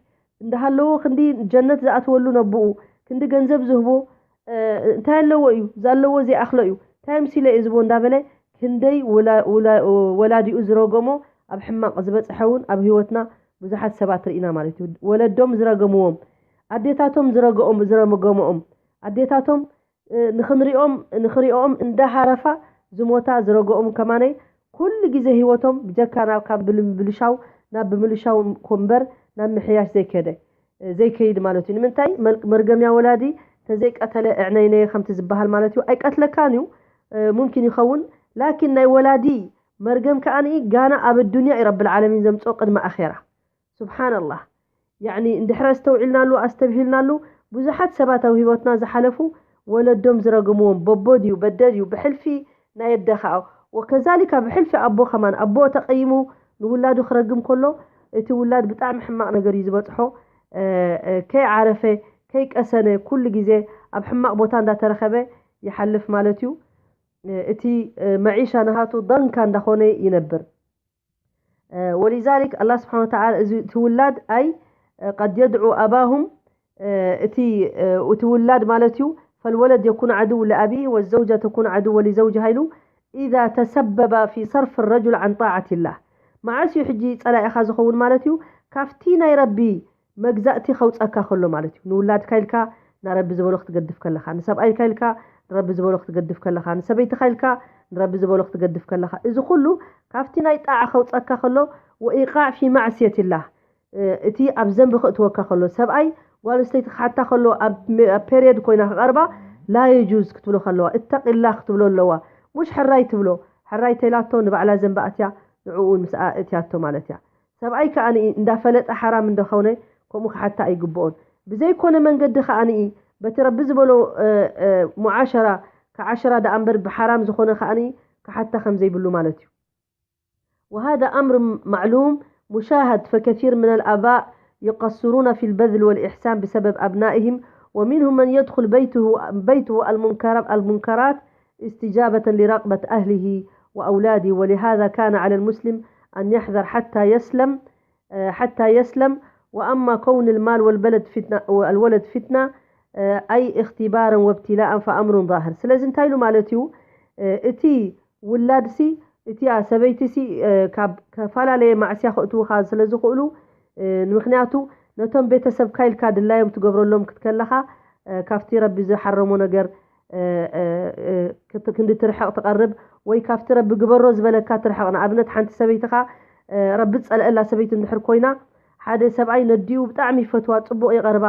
እንዳሃለዎ ክንዲ ጀነት ዝኣትወሉ ነብኡ ክንዲ ገንዘብ ዝህቦ እንታይ ኣለዎ እዩ ዛለዎ ዘይኣኽሎ እዩ እንታይ ምሲለ እዩ ዝቦ እንዳበለ ክንደይ ወላዲኡ ዝረገሞ ኣብ ሕማቕ ዝበፅሐ እውን ኣብ ህይወትና ብዙሓት ሰባት ርኢና ማለት እዩ። ወለዶም ዝረገምዎም ኣዴታቶም ዝረገኦም ዝረገምኦም ኣዴታቶም ንኽንሪኦም ንኽሪኦም እንዳሃረፋ ዝሞታ ዝረገኦም ከማነይ ኩሉ ግዜ ህይወቶም ብጀካ ናብ ካብ ብምብልሻው ናብ ብምልሻው ኮምበር ናብ ምሕያሽ ዘይከደ ዘይከይድ ማለት እዩ። ንምንታይ መርገምያ ወላዲ ተዘይቀተለ እዕነይነየ ከምቲ ዝበሃል ማለት እዩ። ኣይቀትለካን እዩ ሙምኪን ይኸውን ላኪን ናይ ወላዲ መርገም ከኣ ጋና ኣብ ኣዱንያ እዩ ረብል ዓለሚን ዘምፅኦ ቅድሚ ኣኼራ። ስብሓንላህ ያዕኒ እንድሕር ኣስተውዒልናሉ ኣስተብሂልናሉ ብዙሓት ሰባት ኣብ ህይወትና ዝሓለፉ ወለዶም ዝረግምዎም በቦ ድዩ በደ ድዩ ብሕልፊ ናይ ኣደ ከዓ ወከዛሊካ ብሕልፊ ኣቦ ከማን ኣቦ ተቐይሙ ንውላዱ ክረግም ከሎ እቲ ውላድ ብጣዕሚ ሕማቕ ነገር እዩ ዝበፅሖ ከይዓረፈ ከይቀሰነ ኩሉ ግዜ ኣብ ሕማቕ ቦታ እንዳተረኸበ ይሓልፍ ማለት እዩ እቲ መዒሻ ናሃቱ ዳንካ እንዳኾነ ይነብር ولذلك الله سبحانه وتعالى እዚ እቲ ውላድ ኣይ قد يدعو أباهم እቲ እቲ ውላድ ማለት እዩ فالولد يكون عدو لأبيه والزوجة تكون عدو لزوجها ኢሉ إذا تسبب في صرف الرجل عن طاعة الله መዓስ እዩ ሕጂ ጸላኢኻ ዝኸውን ማለት እዩ ካብቲ ናይ ረቢ መግዛእቲ ከውፀካ ከሎ ማለት እዩ ንውላድካ ኢልካ ንረቢ ዝበሎ ክትገድፍ ከለኻ ንሰብኣይካ ኢልካ ንረቢ ዝበሎ ክትገድፍ ከለኻ ንሰበይትኻ ኢልካ ንረቢ ዝበሎ ክትገድፍ ከለኻ እዚ ኩሉ ካብቲ ናይ ጣዓ ከውፀካ ከሎ وإيقاع في معصية الله እቲ ኣብ ዘንቢ ክእትወካ ከሎ ሰብኣይ ጓል ኣንስተይቲ ክሓታ ከለዋ ኣብ ሜ- ኣብ ፔሪየድ ኮይና ክቐርባ ላ የጁዝ ክትብሎ ከለዋ እተቂላ ክትብሎ ኣለዋ። ሙሽ ሕራይ ትብሎ። ሕራይ ተይላቶ ንባዕላ ዘንባ ኣትያ ንዕኡ ምስኣ እትያቶ ማለት እያ። ሰብኣይ ከኣ ንኢ እንዳፈለጠ ሓራም እንደኾነ ከምኡ ክሓታ ኣይግብኦን። ብዘይኮነ መንገዲ ከኣ ንኢ በቲ ረቢ ዝበሎ እ፣ እ፣ ሙዓሸራ ከዓሸራ ደኣ እምበር ብሓራም ዝኾነ ከኣ ንኢ ክሓታ ከም ዘይብሉ ማለት እዩ። وهذا أمر معلوم مشاهد، فكثير من الآباء يقصرون في البذل والإحسان بسبب أبنائهم، ومنهم من يدخل بيته بيته المنكر- المنكرات استجابة لرغبة أهله وأولاده، ولهذا كان على المسلم أن يحذر حتى يسلم آه، حتى يسلم، وأما كون المال والبلد فتنة والولد فتنة آه، أي اختبارا وابتلاء فأمر ظاهر. ስለዚ እንታይ ኢሉ ማለት እዩ? እ፣ እቲ ውላድሲ እቲኣ ሰበይቲሲ እ፣ ካብ ከፈላለየ ማዕስያ ከእትውኻ ስለ ዝኽእሉ እ፣ ንምኽንያቱ ነቶም ቤተሰብካ ኢልካ ድላዮም ትገብረሎም ክትከለኻ እ፣ ካብቲ ረቢ ዝሓረሞ ነገር እ፣ እ፣ እ፣ ክት- ክንዲ ትርሕቕ ትቐርብ ወይ ካብቲ ረቢ ግበሮ ዝበለካ ትርሕቕ። ንኣብነት ሓንቲ ሰበይትኻ እ፣ ረቢ ዝጸልአላ ሰበይቲ እንድሕር ኮይና ሓደ ሰብኣይ ነዲኡ ብጣዕሚ ይፈትዋ፣ ጽቡቕ ይቐርባ፣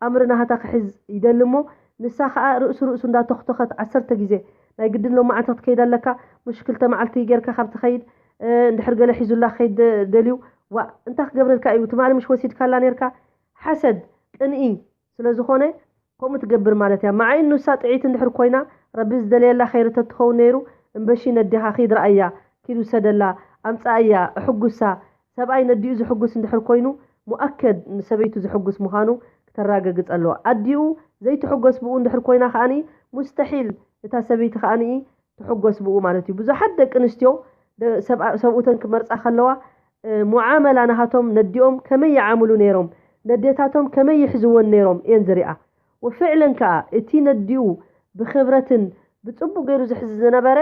ኣምሪ ናህታ ክሕዝ ይደሊ እሞ ንሳ ኸኣ ርእሱ ርእሱ እንዳተኽተኸት ዓሰርተ ግዜ ናይ ግድን ሎማዓንቲ ክትከይድ ኣለካ፣ ምሽ ክልተ መዓልቲ ጌርካ ካብ ትኸይድ እ፣ እንድሕር ገለ ሒዙላ ክኸይድ ደ- ደልዩ ዋእ እንታይ ክገብረልካ እዩ ትማሊ ምሽ ወሲድካላ ኔርካ ሓሰድ ቅንኢ ስለ ዝኾነ ከምኡ ትገብር ማለት እያ። መዓይ ንሳ ጥዒት እንድሕር ኮይና ረቢ ዝደለየላ ኸይሪ ተትኸውን ነይሩ እምበሺ ነዴኻ ኺድ ረኣያ ኪድ ውሰደላ ኣምጻኣያ እሕጉሳ ሰብኣይ ነዲኡ ዝሕጉስ እንድሕር ኮይኑ ሙኣከድ ንሰበይቱ ዝሕጉስ ምዃኑ ክተራገግጽ ኣለዋ። ኣዲኡ ዘይትሕጎስ ብኡ እንድሕር ኮይና ከኣኒ ሙስተሒል እታ ሰበይቲ ከኣኒ ትሕጎስ ብኡ ማለት እዩ። ብዙሓት ደቂ ኣንስትዮ ደ- ሰብኣ- ሰብኡተን ክመርጻ ከለዋ እ፣ ሙዓመላ ናሃቶም ነዲኦም ከመይ ይዓምሉ ነይሮም፣ ነዴታቶም ከመይ ይሕዝወን ነይሮም እየን ዝሪኣ። ወፍዕለን ከኣ እቲ ነዲኡ ብኽብረትን ብጽቡቕ ገይሩ ዝሕዝ ዝነበረ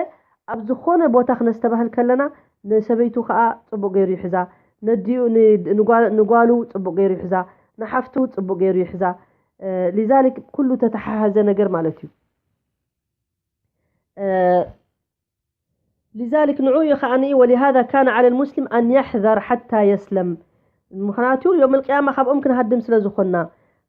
ኣብ ዝኾነ ቦታ ክነስተባህል ከለና ንሰበይቱ ከኣ ጽቡቕ ገይሩ ይሕዛ፣ ነዲኡ ን- ንጓ- ንጓሉ ጽቡቕ ገይሩ ይሕዛ፣ ንሓፍቱ ጽቡቕ ገይሩ ይሕዛ። እ፣ ሊዛሊክ ኩሉ ተተሓሓዘ ነገር ማለት እዩ። እ፣ ሊዛሊክ ንዑ እዩ ከኣኒ ወሊሃዛ ካነ ዓለ ልሙስሊም ኣን የሕዘር ሓታ የስለም ምኽንያቱ ዮም ልቅያማ ካብኦም ክንሃድም ስለ ዝኾንና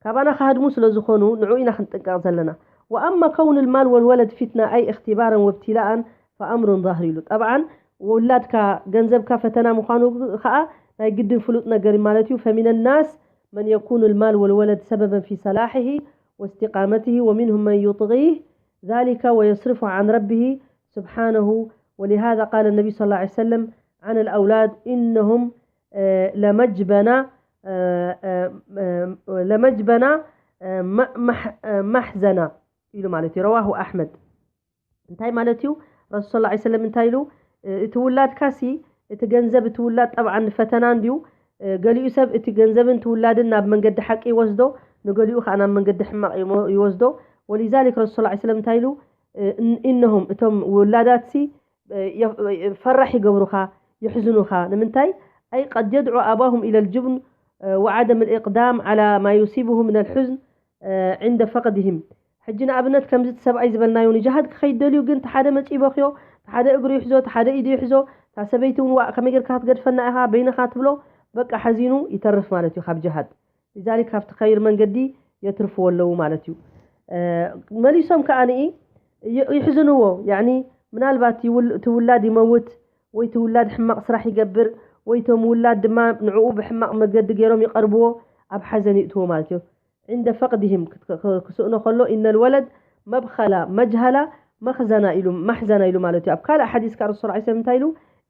ካባና ክሃድሙ ስለ ዝኾኑ ንዑ ኢና ክንጥንቀቕ ዘለና ወኣማ ከውን ልማል ወልወለድ ፊትና ኣይ እክትባረን ወብትላኣን ፈኣምሩን ዛህር ኢሉ ጠብዓን ውላድካ ገንዘብካ ፈተና ምዃኑ ከዓ ናይ ግድን ፍሉጥ ነገር ማለት እዩ ፈሚነ ናስ መን የኩኑ ልማል ወልወለድ ሰበበን ፊ ሰላሕሂ ወእስቲቃመትሂ ወሚንሁም መን ዩጥغህ ذلك ويصرفه عن ربه سبحانه ولهذا قال النبي صلى الله عليه وسلم عن الأولاد إنهم آه، لمجبنة آه، آه، آه، لمجبنة آه، م- مح- آه، محزنة ኢሉ ማለት እዩ رواه أحمد እንታይ ማለት እዩ ረሱል صلى الله عليه وسلم እንታይ ኢሉ እ፣ እቲ ውላድካሲ እቲ ገንዘብ እቲ ውላድ ጠብዓን ንፈተና እንድዩ እ፣ ገሊኡ ሰብ እቲ ገንዘብን እቲ ውላድን ናብ መንገዲ ሓቂ ይወስዶ ንገሊኡ ከዓ ናብ መንገዲ ሕማቕ ይሞ- ይወስዶ ولذلك ረሱል صلى الله عليه وسلم እንታይ ኢሉ እ፣ እን- إنهم እቶም ውላዳትሲ እ፣ የ- ፈራሕ ይገብሩኻ ይሕዝኑኻ ንምንታይ أي قد يدعو أباهم إلى الجبن እ፣ وعدم الإقدام على ما يصيبه من الحزن እ፣ عند فقدهم ሕጂ ንኣብነት ከምዚ እቲ ሰብኣይ ዝበልናዮ ንጅሃድ ክኸይድ ደልዩ ግን ተሓደ መፂኡ በኽዮ ተሓደ እግሩ ይሕዞ ተሓደ ኢዱ ይሕዞ እታ ሰበይቲ እውን ዋእ ከመይ ጌርካ ክትገድፈና ኢኻ በይንኻ ትብሎ በቃ ሓዚኑ ይተርፍ ማለት እዩ ካብ ጅሃድ ሊዛሊክ ካብቲ ኸይር መንገዲ የትርፍዎ ኣለዉ ማለት እዩ እ፣ መሊሶም ከዓ ንኢ ይ- ይሕዝንዎ ያኒ ምናልባት ይውል- እቲ ውላድ ይመውት ወይ እቲ ውላድ ሕማቕ ስራሕ ይገብር ወይ እቶም ውላድ ድማ ንዕኡ ብሕማቕ መገዲ ገይሮም ይቐርብዎ ኣብ ሓዘን ይእትዎ ማለት እዩ عند فقدهم ክስእኖ ከሎ إن الولد مبخلة مجهلة مخزنة ኢሉ ማሕዘና ኢሉ ማለት እዩ ኣብ ካልእ ሓዲስ ከኣ ረሱል ስ እንታይ ኢሉ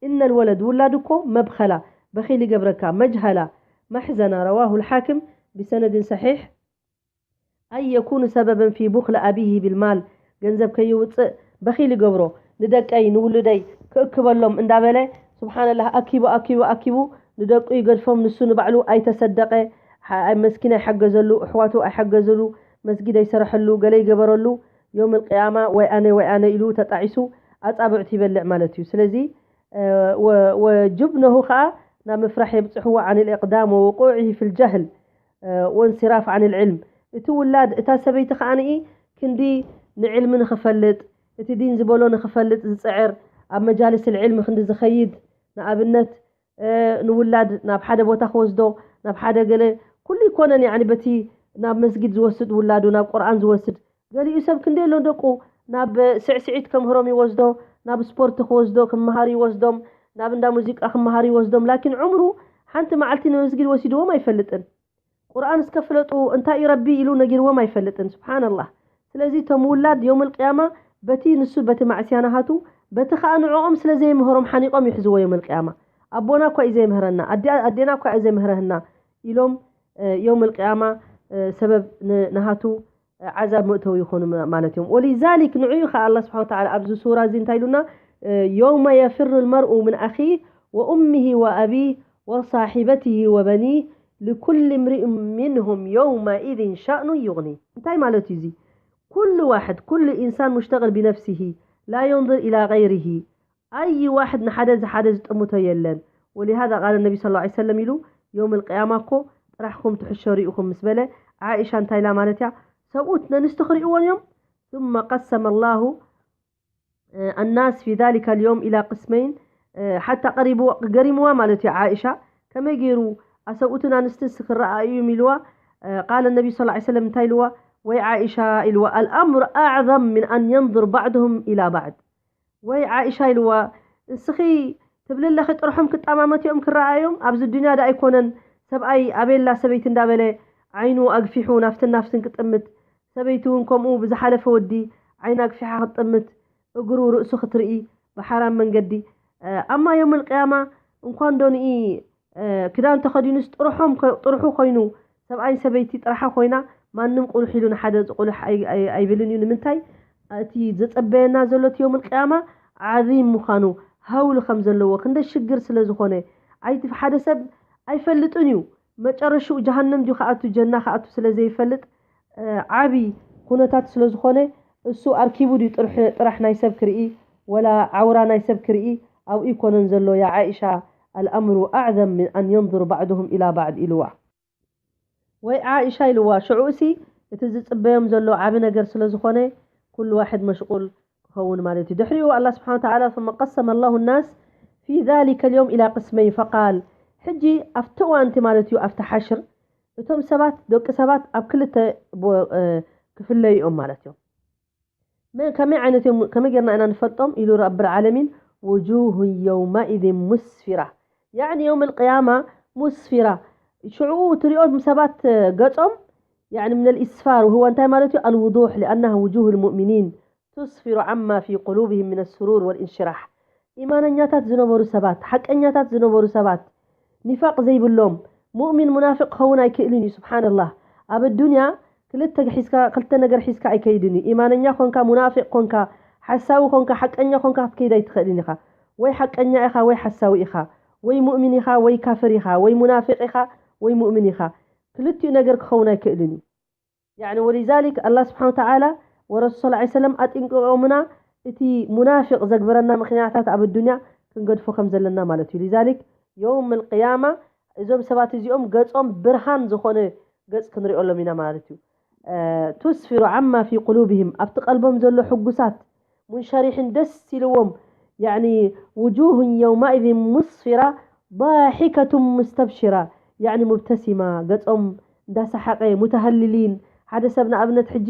إن الولد ውላድ እኮ መብኸላ በኺል ይገብረካ መጅሃላ ማሕዘና رواه الحاكم بسند صحيح أي يكون سببا في بخل أبيه بالمال ገንዘብ ከይውፅእ በኺል ይገብሮ ንደቀይ ንውሉደይ ክእክበሎም እንዳበለ ስብሓንላህ ኣኪቡ ኣኪቡ ኣኪቡ ንደቁ ይገድፎም ንሱ ንባዕሉ ኣይተሰደቀ ሓ- ኣይ መስኪን ኣይሓገዘሉ ኣሕዋቱ ኣይሓገዘሉ መስጊድ ኣይሰረሐሉ ገለ ይገበረሉ ዮም ልቅያማ ወይ ኣነ ወይ ኣነ ኢሉ ተጣዒሱ ኣፃብዕቱ ይበልዕ ማለት እዩ ስለዚ እ፣ ወ- ወጅብነሁ ከዓ ናብ ምፍራሕ የብፅሕዎ عن الإقدام ووقوعه في الجهل ወእንስራፍ ዓን ልዕልም እቲ ውላድ እታ ሰበይቲ ከዓንኢ ክንዲ ንዕልሚ ንኽፈልጥ እቲ ዲን ዝበሎ ንኽፈልጥ ዝፅዕር ኣብ መጃልስ ልዕልሚ ክንዲ ዝኸይድ ንኣብነት ንውላድ ናብ ሓደ ቦታ ክወስዶ ናብ ሓደ ገለ ኩሉ ይኮነን ያኒ በቲ ናብ መስጊድ ዝወስድ ውላዱ፣ ናብ ቁርኣን ዝወስድ። ገሊኡ ሰብ ክንደይ ኣሎ ደቁ ናብ ስዕስዒት ከምህሮም ይወስዶ፣ ናብ ስፖርት ክወስዶ ክመሃር ይወስዶም፣ ናብ እንዳ ሙዚቃ ክመሃር ይወስዶም። ላኪን ዑምሩ ሓንቲ መዓልቲ ንመስጊድ ወሲድዎም ኣይፈልጥን። ቁርኣን እስከ ፍለጡ እንታይ እዩ ረቢ ኢሉ ነጊርዎም ኣይፈልጥን። ስብሓንላህ። ስለዚ እቶም ውላድ የውመል ቅያማ በቲ ንሱ በቲ ማዕስያ ናሃቱ በቲ ኸኣ ንዕኦም ስለ ዘይምህሮም ሓኒቆም ይሕዝዎ የውመል ቅያማ። ኣቦና እኳ እዩ ዘይምህረና፣ ኣዴ-፣ ኣዴና እኳ እየ ዘይምህረህና ኢሎም፣ እ፣ የውመል ቅያማ፣ እ፣ ሰበብ ን-፣ ናሃቱ፣ እ፣ ዓዛብ መእተዊ ይኾኑ ማ-፣ ማለት እዮም። ወሊዛሊክ ንዑ እዩ ኸዓ ኣላህ ስብሓን ወተዓላ ኣብዚ ሱራ እዚ እንታይ ኢሉና? እ፣ የውመ የፍሩ ልመርኡ ምን ኣኺህ ወኡሚሂ ወኣቢህ ወሳሒበቲሂ ወበኒህ ልኩል እምሪእ ሚንሁም የውመኢዝን ሸእኑ ዩግኒ። እንታይ ማለት እዩ እዚ? ኩሉ ዋሕድ፣ ኩሉ ኢንሳን ሙሽተቅል ቢነፍሲሂ ላ የንظር ኢላ ገይሪሂ። ኣይ ዋሕድ ንሓደ ዝሓደ ዝጥምቶ የለን። ወሊሃዛ ቃለ ነቢ ሰለላሁ ዐለይሂ ወሰለም ኢሉ፣ የውም ልቅያማ እኮ ጥራሕኹም ትሕሸሩ ኢኹም ምስ በለ፣ ዓኢሻ እንታይ ኢላ ማለት እያ? ሰብኡት ነንስቲ ክርእይዎን እዮም። ثم قسم الله الناس في ذلك اليوم إلى قسمين، ሓታ ቀሪቡ ገሪምዋ ማለት እዩ። ዓኢሻ ከመይ ገይሩ ኣሰብኡትን ኣንስትን ክረኣዩ እዮም ኢልዋ። ቃለ ነቢ ሰለላሁ ዐለይሂ ወሰለም እንታይ ኢልዋ? ወይ ዓኢሻ ኢልዋ፣ الأمر أعظم من أن ينظر بعضهم إلى بعض። ወይ ዓኢሻ ኢልዋ፣ እስኺ ትብሊ ኣለኺ ጥርሖም ክጠማመቱ እዮም ክረኣዮም? ኣብዚ ዱንያ ዶ ኣይኮነን ሰብኣይ ኣቤላ ሰበይቲ እንዳበለ ዓይኑ ኣግፊሑ ናፍትን ናፍትን ክጥምት፣ ሰበይቲ እውን ከምኡ ብዝሓለፈ ወዲ ዓይና ኣግፊሓ ክትጥምት፣ እግሩ ርእሱ ክትርኢ ብሓራም መንገዲ። እ፣ ኣማ የውመል ቅያማ እንኳን ዶ ንኢ፣ እ፣ ክዳን ተኸዲኑስ ጥርሖም ኮ-፣ ጥርሑ ኮይኑ ሰብኣይ ሰበይቲ ጥራሓ ኮይና ማንም ቁሉሕ ኢሉ ንሓደ ዝቁሉሕ ኣይ-፣ ኣይ-፣ ኣይብልን እዩ። ንምንታይ? እቲ ዘጸበየና ዘሎ እቲ የውመል ቅያማ ዓዚም ምዃኑ፣ ሃውል ከም ዘለዎ፣ ክንደይ ሽግር ስለ ዝኾነ፣ ኣይቲ ሓደ ሰብ ኣይፈልጥን እዩ። መጨረሽኡ ጀሃነም ድዩ ክኣቱ ጀና ክኣቱ ስለ ዘይፈልጥ፣ እ፣ ዓቢ ኩነታት ስለ ዝኾነ፣ እሱ ኣርኪቡ ድዩ ጥርሕ-፣ ጥራሕ ናይ ሰብ ክርኢ፣ ወላ ዓውራ ናይ ሰብ ክርኢ? ኣብኡ ይኮነን ዘሎ፣ ያ ዓኢሻ፣ الأمر أعظم من أن ينظر بعضهم إلى بعض ኢልዋ። ወይ ዓኢሻ ኢልዋ፣ ሽዑ እሲ እቲ ዝጽበዮም ዘሎ ዓቢ ነገር ስለ ዝኾነ፣ ኩሉ ዋሕድ መሽቁል ክኸውን ማለት እዩ። ድሕሪኡ ኣላህ ስብሓን ወተዓላ ثم قسم الله الناس في ذلك اليوم إلى قسمين فقال፣ ሕጂ ኣብቲ እዋንቲ ማለት እዩ፣ ኣብቲ ሓሽር እቶም ሰባት፣ ደቂ ሰባት ኣብ ክልተ ቦ-፣ እ፣ ክፍለዩ እዮም ማለት እዮም። መ-፣ ከመይ ዓይነት እዮም፣ ከመይ ጌርና ኢና ንፈልጦም? ኢሉ ረብል ዓለሚን፣ وجوه يومئذ مسفرة። ያዕኒ የውም ልቅያማ ሙስፊራ። ሽዑ ትሪኦም ሰባት ገጾም፣ ያዕኒ ምን ልኢስፋር፣ وهو እንታይ ማለት እዩ? الوضوح، لأنها وجوه المؤمنين تسفر عما في قلوبهم من السرور والانشراح። ኢማነኛታት ዝነበሩ ሰባት፣ ሓቀኛታት ዝነበሩ ሰባት፣ ኒፋቅ ዘይብሎም፣ ሙእሚን ሙናፊቅ ክኸውን ኣይክእልን እዩ። ስብሓንላህ። ኣብ ኣዱንያ ክልተ ሒዝካ፣ ክልተ ነገር ሒዝካ ኣይከይድን እዩ። ኢማነኛ ኮንካ፣ ሙናፊቅ ኮንካ፣ ሓሳዊ ኮንካ፣ ሓቀኛ ኮንካ ክትከይድ ኣይትኽእልን ኢኻ። ወይ ሓቀኛ ኢኻ፣ ወይ ሓሳዊ ኢኻ። ወይ ሙእሚን ኢኻ፣ ወይ ካፍር ኢኻ። ወይ ሙናፊቅ ኢኻ፣ ወይ ሙእሚን ኢኻ። ክልቲኡ ነገር ክኸውን ኣይክእልን እዩ። ያዕኒ፣ ወሊዛሊክ ኣላህ ስብሓን ወተዓላ ወረሱል ሰለላሁ ዐለይሂ ወሰለም ኣጥንቅቆምና፣ እቲ ሙናፊቅ ዘግበረና ምኽንያታት ኣብ ኣዱንያ ክንገድፎ ከም ዘለና ማለት እዩ። ሊዛሊክ የውም ልቅያማ እዞም ሰባት እዚኦም ገጾም ብርሃን ዝኾነ ገጽ ክንሪኦሎም ኢና ማለት እዩ። እ፣ ቱስፊሩ ዓማ ፊ ቁሉብህም፣ ኣብቲ ቀልቦም ዘሎ ሕጉሳት፣ ሙንሸሪሕን ደስ ኢልዎም፣ ያዕኒ፣ ውጁሁን የውማኢዝን ሙስፊራ፣ ዳሒከቱን ሙስተብሽራ፣ ያዕኒ፣ ሙብተሲማ፣ ገጾም እንዳሰሓቀ፣ ሙተሃልሊን። ሓደ ሰብ ንኣብነት ሕጂ፣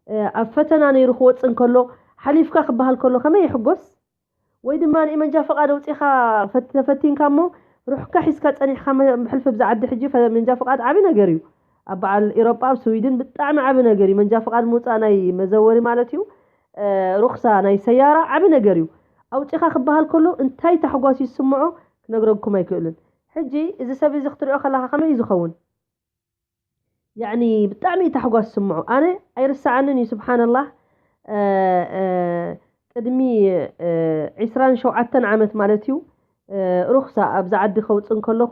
እ፣ ኣብ ፈተና ነይሩ ክወጽእ እንከሎ፣ ሓሊፍካ ክበሃል ከሎ ከመይ ይሕጎስ? ወይ ድማ ንኢ መንጃ ፈቃድ ኣውጺኻ ፈት-፣ ተፈቲንካ እሞ ሩሕካ ሒዝካ ጸኒሕካ መ-፣ ሕልፊ ብዛ ዓዲ ሕጂ ፈ-፣ መንጃ ፈቃድ ዓቢ ነገር እዩ። ኣብ በዓል ኤሮጳ፣ ኣብ ስዊድን ብጣዕሚ ዓቢ ነገር እዩ። መንጃ ፈቃድ ምውጻእ ናይ መዘወሪ ማለት እዩ። እ፣ ሩኽሳ ናይ ሰያራ ዓቢ ነገር እዩ። ኣውጺኻ ክበሃል ከሎ እንታይ ታሕጓስ ይስምዖ ክነግረኩም ኣይክእልን። ሕጂ እዚ ሰብ እዚ ክትሪኦ ከለኻ ከመይ እዩ ዝኸውን? ያዕኒ ብጣዕሚ እዩ ታሕጓስ ዝስምዖ። ኣነ ኣይርስዓንን እዩ፣ ስብሓንላህ። እ፣ እ፣ ቅድሚ፣ እ፣ ዒስራን ሸውዓተን ዓመት ማለት እዩ፣ እ፣ ሩኽሳ ኣብዛ ዓዲ ከውጽእ እንከለኹ፣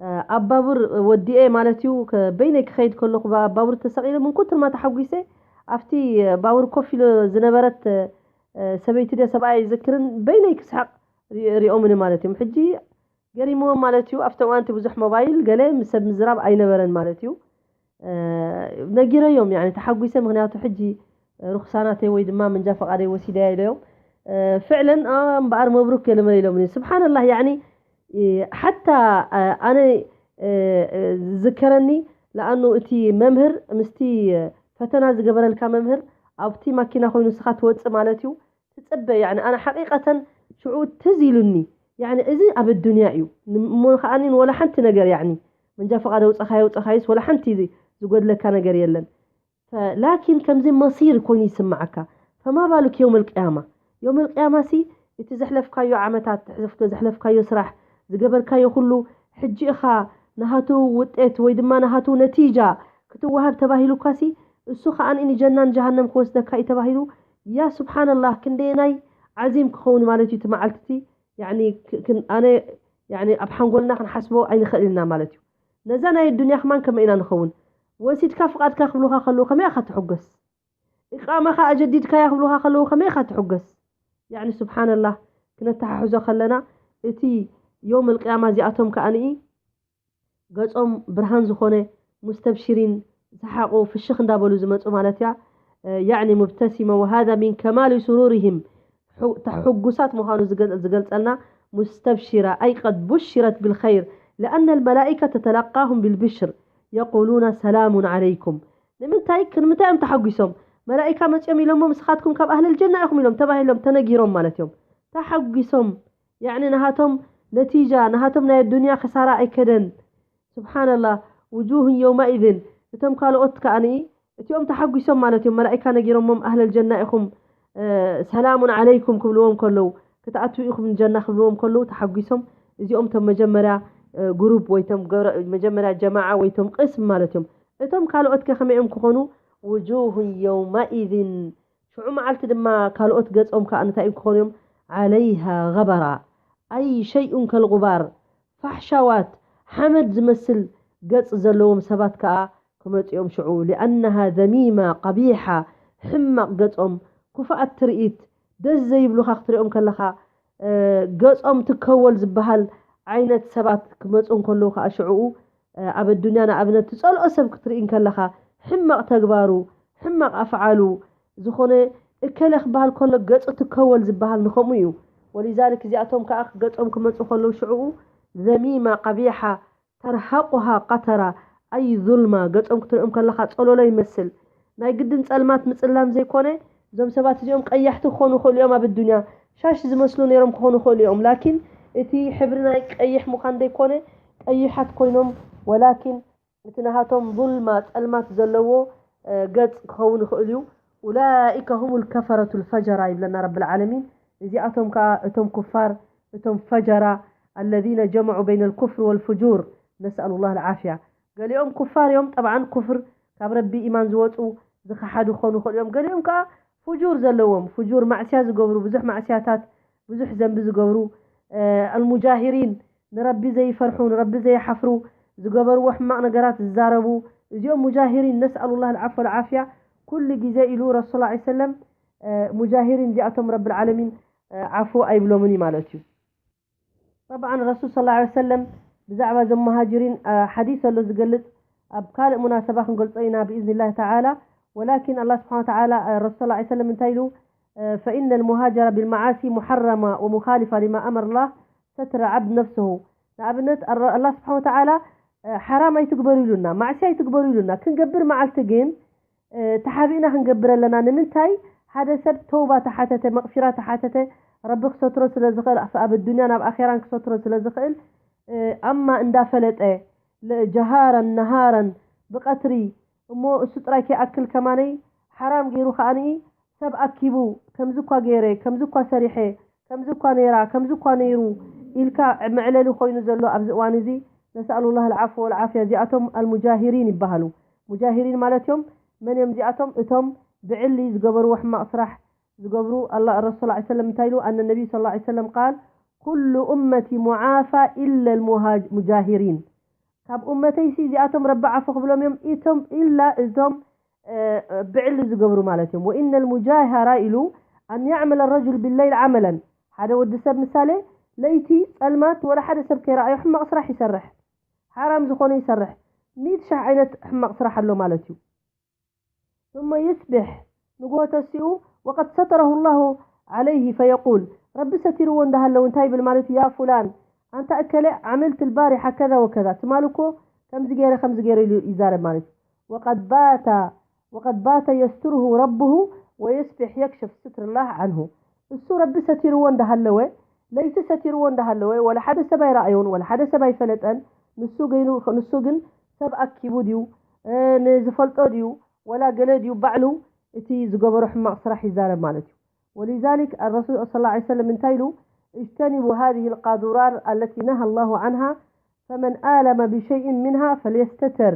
እ፣ ኣብ ባቡር ወዲኤ ማለት እዩ፣ ከ-፣ በይነይ ክኸይድ ከለኹ፣ ባ-፣ ባቡር ተሰቒለ፣ ምን ኩትር ማ ተሓጒሰ፣ ኣብቲ ባቡር ኮፍ ኢሉ ዝነበረት፣ እ፣ ሰበይቲ ድያ ሰብኣይ ኣይዝክርን፣ በይነይ ክስሕቕ ሪ-፣ ሪኦምኒ ማለት እዮም። ሕጂ ገሪምዎም ማለት እዩ። ኣብቲ እዋንቲ ብዙሕ ሞባይል፣ ገለ ምስ ሰብ ምዝራብ ኣይነበረን ማለት እዩ። እ፣ ነጊረዮም፣ ያኒ ተሓጒሰ፣ ምኽንያቱ ሕጂ ሩኽሳ ናተይ ወይ ድማ መንጃ ፈቃደይ ወሲደያ ኢለዮም። እ፣ ፍዕለን፣ እ፣ እምበኣር መብሩክ ገለ መለ ኢሎምኒ። ስብሓንላህ፣ ያኒ፣ እ፣ ሓታ፣ እ፣ ኣነ፣ እ፣ እ፣ ዝዝከረኒ፣ ለኣኑ እቲ መምህር ምስቲ ፈተና ዝገበረልካ መምህር ኣብቲ ማኪና ኮይኑ ንስኻ ትወፅእ ማለት እዩ። ትፅበ ያኒ ኣነ ሓቂቀተን ሽዑ ትዝ ኢሉኒ። ያኒ እዚ ኣብ ኣዱንያ እዩ እሞ ከዓኒ ወላ ሓንቲ ነገር ያኒ መንጃ ፈቃድ ኣውፀኻዮ ውፀኻይስ ወላ ሓንቲ ዝጎድለካ ነገር የለን። ላኪን ከምዚ መሲር ኮይኑ ይስምዓካ። ፈማ ባሉክ የውም ልቅያማ። የውም ልቅያማ ሲ እቲ ዘሕለፍካዮ ዓመታት፣ ዘሕለፍካዮ ስራሕ፣ ዝገበርካዮ ኩሉ ሕጂ ኢኻ ናሃቱ ውጤት ወይ ድማ ናሃቱ ነቲጃ ክትወሃብ ተባሂሉካ ሲ እሱ ከዓን ንጀናን ጀሃነም ክወስደካ እዩ ተባሂሉ። ያ ስብሓንላህ ክንደየናይ ዓዚም ክኸውን ማለት እዩ እቲ መዓልቲ እቲ። ያኒ ክ- ክን- ኣነ ያኒ ኣብ ሓንጎልና ክንሓስቦ ኣይንኽእል ኢና ማለት እዩ። ነዛ ናይ ዱንያ ከማን ከመይ ኢና ንኸውን? ወሲድካ ፍቓድካ ክብሉኻ ከለዉ ከመይ ኢኻ ትሕጎስ? ኢቃማኻ ኣጀዲድካያ ክብሉኻ ከለዉ ከመይ ኢኻ ትሕጎስ? ያኒ ስብሓንላህ ክነተሓሕዞ ከለና እቲ ዮም ልቅያማ እዚኣቶም ከኣንኢ ገጾም ብርሃን ዝኾነ ሙስተብሽሪን ዝሓቑ ፍሽኽ እንዳበሉ ዝመፁ ማለት እያ። ያዕኒ ሙብተሲመ ወሃዛ ሚን ከማሊ ሱሩሪሂም ተሕጉሳት ምዃኑ ዝገልፀልና ሙስተብሽራ ኣይ ቀድ ቡሽረት ብልኸይር ለኣነ ልመላኢከ ተተለቃሁም ብልብሽር የቁሉና ሰላሙን ዓለይኩም። ንምንታይ ክንምንታይ እዮም ተሓጒሶም? መላኢካ መፅኦም ኢሎሞ ንስኻትኩም ካብ ኣህለል ጀና ኢኹም ኢሎም ተባሂሎም ተነጊሮም ማለት እዮም። ተሓጒሶም ያዕኒ ናሃቶም ነቲጃ ናሃቶም ናይ ኣዱንያ ክሳራ ኣይከደን። ስብሓንላህ። ውጁህን የውመኢዝን እቶም ካልኦት ከኣኒ እቲኦም ተሓጒሶም ማለት እዮም። መላኢካ ነጊሮሞም ኣህለል ጀና ኢኹም ሰላሙን ዓለይኩም ክብልዎም ከለዉ ክትኣትዉ ኢኹም ጀና ክብልዎም ከለዉ ተሓጒሶም። እዚኦም ቶም መጀመርያ ግሩፕ ወይ ቶም መጀመርያ ጀማዓ ወይ ቶም ቅስም ማለት እዮም። እቶም ካልኦት ከ ከመይኦም ክኾኑ? ውጁሁን የውመኢዝን ሽዑ መዓልቲ ድማ ካልኦት ገጾም ከኣ እንታይ እዮም ክኾኑ እዮም? ዓለይሃ ገበራ ኣይ ሸይኡን ከልጉባር ፋሕሻዋት ሓመድ ዝመስል ገጽ ዘለዎም ሰባት ከኣ ክመጽኦም ሽዑ ሊኣነሃ ዘሚማ ቀቢሓ ሕማቕ ገጾም ክፉኣት ትርኢት ደስ ዘይብሉኻ ክትሪኦም ከለኻ ገጾም ትከወል ዝበሃል ዓይነት ሰባት ክመጹ እንከለዉ ከኣ ሽዕኡ ኣብ ኣዱንያ ንኣብነት ትጸልኦ ሰብ ክትርኢ እንከለኻ ሕማቕ ተግባሩ ሕማቕ ኣፍዓሉ ዝኾነ እከለ ክበሃል ከሎ ገጹ ትከወል ዝበሃል ንኸምኡ እዩ። ወሊዛልክ እዚኣቶም ከኣ ገጾም ክመጹ ከለዉ ሽዕኡ ዘሚማ ቀቢሓ ተርሃቁሃ ቀተራ ኣይ ዙልማ ገጾም ክትሪኦም ከለኻ ጸሎሎ ይመስል። ናይ ግድን ጸልማት ምጽላም ዘይኮነ እዞም ሰባት እዚኦም ቀያሕቲ ክኾኑ ይኽእሉ እዮም ኣብ ኣዱንያ ሻሽ ዝመስሉ ነይሮም ክኾኑ ይኽእሉ እዮም። ላኪን እቲ ሕብሪ ናይ ቀይሕ ምዃን ዘይኮነ ቀይሓት ኮይኖም ወላኪን እቲ ናሃቶም ዙልማ ጸልማት ዘለዎ ገጽ ክኸውን ይኽእል እዩ። ኡላኢከ ሁም ልከፈረቱ ልፈጀራ ይብለና ረብ ልዓለሚን። እዚኣቶም ከኣ እቶም ኩፋር እቶም ፈጀራ ኣለዚነ ጀመዑ በይነ ልኩፍር ወልፍጁር ነስኣሉ ላህ ልዓፍያ። ገሊኦም ኩፋር እዮም ጠብዓን ኩፍር ካብ ረቢ ኢማን ዝወፁ ዝኸሓዱ ክኾኑ ይኽእሉ እዮም። ገሊኦም ከኣ ፍጁር ዘለዎም ፍጁር ማዕስያ ዝገብሩ ብዙሕ ማዕስያታት ብዙሕ ዘንቢ ዝገብሩ ኣልሙጃሂሪን ንረቢ ዘይፈርሑ ንረቢ ዘይሓፍሩ ዝገበርዎ ሕማቕ ነገራት ዝዛረቡ እዚኦም ሙጃሂሪን ነስኣሉ ላህ ልዓፎ ልዓፍያ። ኩሉ ግዜ ኢሉ ረሱል ላ ሰለም ሙጃሂሪን እዚኣቶም ረቢ ልዓለሚን ዓፉ ኣይብሎምን እዩ ማለት እዩ። ጠብዓን ረሱል ስ ላ ሰለም ብዛዕባ እዞም መሃጅሪን ሓዲስ ኣሎ ዝገልፅ ኣብ ካልእ ሙናሰባ ክንገልፆ ኢና ብኢዝኒላህ ተዓላ። ወላኪን ኣላ ስብሓን ተዓላ ረሱል ላ ሰለም እንታይ ኢሉ ፈኢነ ልሙሃጀረ ብልመዓሲ ሙሓረማ ወሙኻሊፋ ሊማ ኣመር ላህ ሰትረ ዓብድ ነፍስሁ። ንኣብነት ኣላ ስብሓን ተዓላ ሓራም ኣይትግበሩ ኢሉና ማዕሲ ኣይትግበሩ ኢሉና ክንገብር መዓልቲ ግን ተሓቢእና ክንገብር ኣለና። ንምንታይ ሓደ ሰብ ተውባ ተሓተተ መቕፊራ ተሓተተ ረቢ ክሰትሮ ስለ ዝኽእል ኣብ ኣዱንያን ኣብ ኣኼራን ክሰትሮ ስለ ዝኽእል ኣማ እንዳፈለጠ ጀሃረን ነሃረን ብቐትሪ እሞ እሱ ጥራይ ከይኣክል ከማነይ ሓራም ገይሩ ከዓኒ ሰብ ኣኪቡ ከምዚ እኳ ገይረ ከምዚ እኳ ሰሪሐ ከምዚ እኳ ነይራ ከምዚ እኳ ነይሩ ኢልካ መዕለሊ ኮይኑ ዘሎ ኣብዚ እዋን እዚ ነስኣሉ ላህ ልዓፍወ ወልዓፍያ እዚኣቶም ኣልሙጃሂሪን ይበሃሉ። ሙጃሂሪን ማለት እዮም መን እዮም እዚኣቶም እቶም ብዕሊ ዝገበርዎ ሕማቕ ስራሕ ዝገብሩ ኣላ ረሱል ላ ሰለም እንታይ ኢሉ ኣነ ነቢይ ስ ላ ሰለም ቃል ኩሉ ኡመቲ ሙዓፋ ኢለ ልሙጃሂሪን ካብ ኡመተይሲ እዚኣቶም ረቢ ዓፉ ክብሎም እዮም ኢቶም ኢላ እቶም ብዕሊ ዝገብሩ ማለት እዮም ወኢነ ልሙጃሃራ ኢሉ ኣን ያዕመለ ረጁል ብለይል ዓመለን ሓደ ወዲ ሰብ ምሳሌ ለይቲ ጸልማት ወላ ሓደ ሰብ ከይረኣዮ ሕማቕ ስራሕ ይሰርሕ ሓራም ዝኾነ ይሰርሕ ሚእቲ ሻሕ ዓይነት ሕማቕ ስራሕ ኣሎ ማለት እዩ ثم يصبح ንግሆ ተሲኡ وقد ستره الله عليه فيقول ረቢ ሰቲርዎ እንዳሃለዉ እንታይ ይብል ማለት እዩ ያ ፉላን ኣንታ እከለ ዓመልት ልባሪሓ ከዛ ወከዛ ትማል እኮ ከምዚ ገይረ ከምዚ ገይረ ኢሉ ይዛረብ ማለት እዩ። وقد بات وقد بات يستره ربه ويصبح يكشف ستر الله عنه። እሱ ረቢ ሰቲርዎ እንዳሃለወ፣ ለይቲ ሰቲርዎ እንዳሃለወ፣ ወላ ሓደ ሰብ ኣይረኣዮን፣ ወላ ሓደ ሰብ ኣይፈለጠን። ንሱ ገይኑ ንሱ ግን ሰብ ኣኪቡ ድዩ፣ ንዝፈልጦ ድዩ፣ ወላ ገለ ድዩ፣ ባዕሉ እቲ ዝገበሮ ሕማቕ ስራሕ ይዛረብ ማለት እዩ። ولذلك الرسول صلى الله عليه وسلم እንታይ ኢሉ? اجتنبوا هذه القاذورات التي نهى الله عنها، فمن آلم بشيء منها فليستتر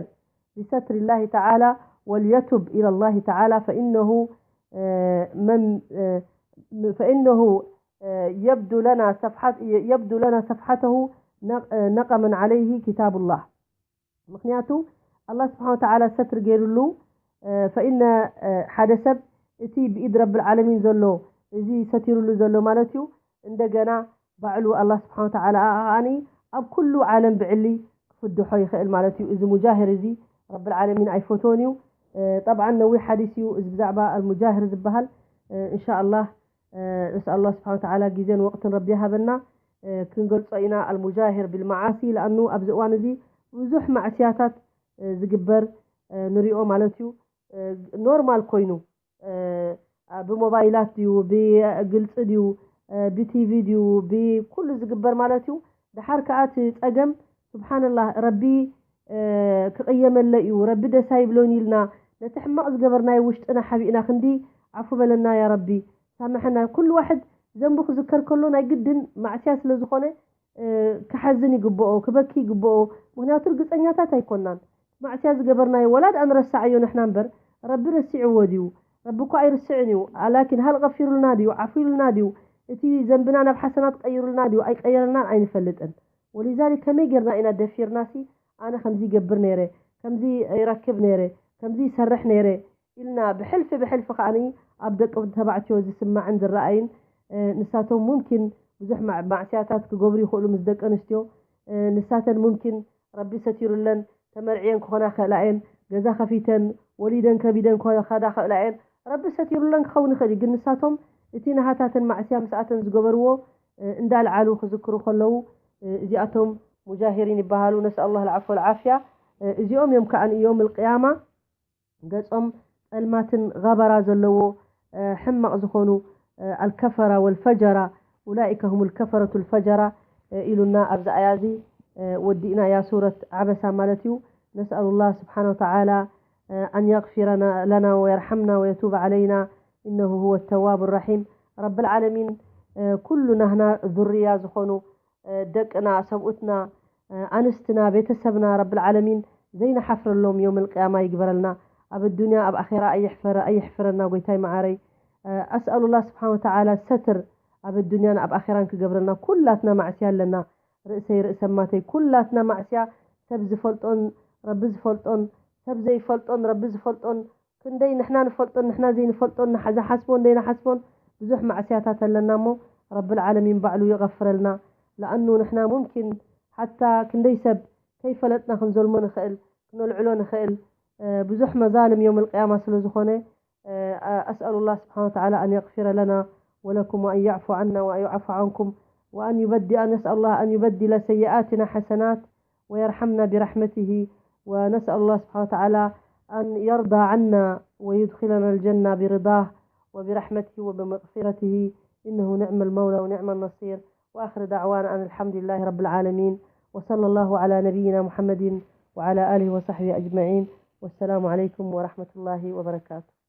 بستر الله تعالى وليتب إلى الله تعالى، فإنه من فإنه يبدو لنا صفحة يبدو لنا صفحته نقما عليه كتاب الله. ምክንያቱ ኣላህ ስብሓን ወተዓላ ሰትር ገይሩሉ። ፈኢነ ሓደ ሰብ እቲ ብኢድ ረብል ዓለሚን ዘሎ፣ እዚ ሰቲሩሉ ዘሎ ማለት እዩ። እንደገና ባዕሉ ኣላህ ስብሓን ወተዓላ ከዓኒ ኣብ ኩሉ ዓለም ብዕሊ ክፍድሖ ይኽእል ማለት እዩ። እዚ ሙጃህር እዚ ረብል ዓለሚን ኣይፈትዎን እዩ። ጠብዓን ነዊሕ ሓዲስ እዩ እዚ ብዛዕባ ኣልሙጃህር ዝበሃል። እንሻ ኣላህ ነስኣል ኣላህ ስብሓን ወተዓላ ግዜን ወቕትን ረቢ ይሃበና። ክንገልጾ ኢና ኣልሙጃሂር ቢልመዓሲ። ለኣኑ ኣብዚ እዋን እዚ ብዙሕ ማዕስያታት ዝግበር ንሪኦ ማለት እዩ። ኖርማል ኮይኑ ብሞባይላት ድዩ፣ ብግልፂ ድዩ፣ ብቲቪ ድዩ፣ ብኩሉ ዝግበር ማለት እዩ። ደሓር ከዓ እቲ ፀገም ስብሓንላህ ረቢ ክቕየመለይ እዩ፣ ረቢ ደስ ኣይብሎን ኢልና ነቲ ሕማቕ ዝገበርናዮ ውሽጥና ሓቢእና ክንዲ ዓፉ በለና ያ ረቢ ሳምሐና። ኩሉ ዋሕድ ዘንቡ ክዝከር ከሎ ናይ ግድን ማዕስያ ስለ ዝኾነ ክሓዝን ይግብኦ፣ ክበኪ ይግብኦ። ምክንያቱ ርግፀኛታት ኣይኮናን። ማዕስያ ዝገበርናዮ ወላ ደኣ ንረሳዓዮ ንሕና እምበር ረቢ ረሲዕዎ ድዩ? ረቢ እኮ ኣይርስዕን እዩ። ላኪን ሃል ቀፊሩልና ድዩ? ዓፉ ኢሉና ድዩ? እቲ ዘንብና ናብ ሓሰናት ቀይሩልና ድዩ? ኣይቀየረልናን ኣይንፈልጥን። ወሊዛሊክ ከመይ ጌርና ኢና ደፊርናሲ ኣነ ከምዚ ይገብር ነይረ፣ ከምዚ ይረክብ ነይረ፣ ከምዚ ይሰርሕ ነይረ ኢልና ብሕልፊ ብሕልፊ ከዓኒ ኣብ ደቂ ተባዕትዮ ዝስማዕን ዝረኣይን ንሳቶም ሙምኪን ብዙሕ ማዕስያታት ክገብሩ ይኽእሉ ምስ ደቂ ኣንስትዮ። ንሳተን ሙምኪን ረቢ ሰቲሩለን ተመርዕየን ክኾና ክኽእላ እየን፣ ገዛ ከፊተን ወሊደን ከቢደን ክኸዳ ክኽእላ እየን። ረቢ ሰቲሩለን ክኸውን ይኽእል እዩ፣ ግን ንሳቶም እቲ ናሃታተን ማዕስያ ምስኣተን ዝገበርዎ እንዳልዓሉ ክዝክሩ ከለዉ እዚኣቶም ሙጃሂሪን ይበሃሉ። ነስኣል ኣላህ ልዓፎ ልዓፍያ። እዚኦም እዮም ከዓኒ ዮም ልቅያማ ገጾም ጸልማትን ገበራ ዘለዎ ሕማቕ ዝኾኑ ኣልከፈራ ወልፈጀራ ኡላኢከ ሁም ልከፈረቱ ልፈጀራ ኢሉና ኣብዚ ኣያ እዚ ወዲእና እያ ሱረት ዓበሳ ማለት እዩ። ነስኣሉ ላህ ስብሓን ወተዓላ ኣን የግፊረ ለና ወየርሓምና ወየቱብ ዓለይና ኢነሁ ሁወ ተዋብ ራሒም። ረብል ዓለሚን ኩሉ ናህና ዙርያ ዝኾኑ ደቅና ሰብኡትና ኣንስትና ቤተሰብና ረብል ዓለሚን ዘይንሓፍረሎም ዮም ልቅያማ ይግበረልና። ኣብ ኣዱንያ ኣብ ኣኼራ ኣየሕፈረ ኣየሕፍረና ጎይታይ መዓረይ። ኣስኣሉላ ስብሓን ወተዓላ ሰትር ኣብ ኣዱንያን ኣብ ኣኼራን ክገብረና። ኩላትና ማዕስያ ኣለና። ርእሰይ ርእሰማተይ ኩላትና ማዕስያ ሰብ ዝፈልጦን ረቢ ዝፈልጦን ሰብ ዘይፈልጦን ረቢ ዝፈልጦን ክንደይ ንሕና ንፈልጦን ንሕና ዘይንፈልጦን ንሓ- ዝሓስቦን ዘይንሓስቦን ብዙሕ ማዕስያታት ኣለና እሞ ረብል ዓለሚን ባዕሉ ይቐፍረልና። ለኣኑ ንሕና ሙምኪን ሓታ ክንደይ ሰብ ከይፈለጥና ክንዘልሞ ንኽእል፣ ክነልዕሎ ንኽእል። ብዙሕ መዛልም የውም ልቅያማ ስለ ዝኾነ ኣስኣሉ ላህ ስብሓን ወተዓላ ኣን የቕፊረ ለና ወለኩም ወኣን ያዕፉ ዓና ወኣን ዩዓፉ ዓንኩም ወኣን ዩበዲ ኣን ነስኣሉ ላህ ኣን ዩበዲለ ሰይኣትና ሓሰናት ويرحمنا برحمته ونسأل الله سبحانه وتعالى أن يرضى عنا ويدخلنا الجنة برضاه وبرحمته وبمغفرته إنه نعم المولى ونعم النصير وآخر دعوانا أن الحمد لله رب العالمين وصلى الله على نبينا محمد وعلى آله وصحبه أجمعين والسلام عليكم ورحمة الله وبركاته.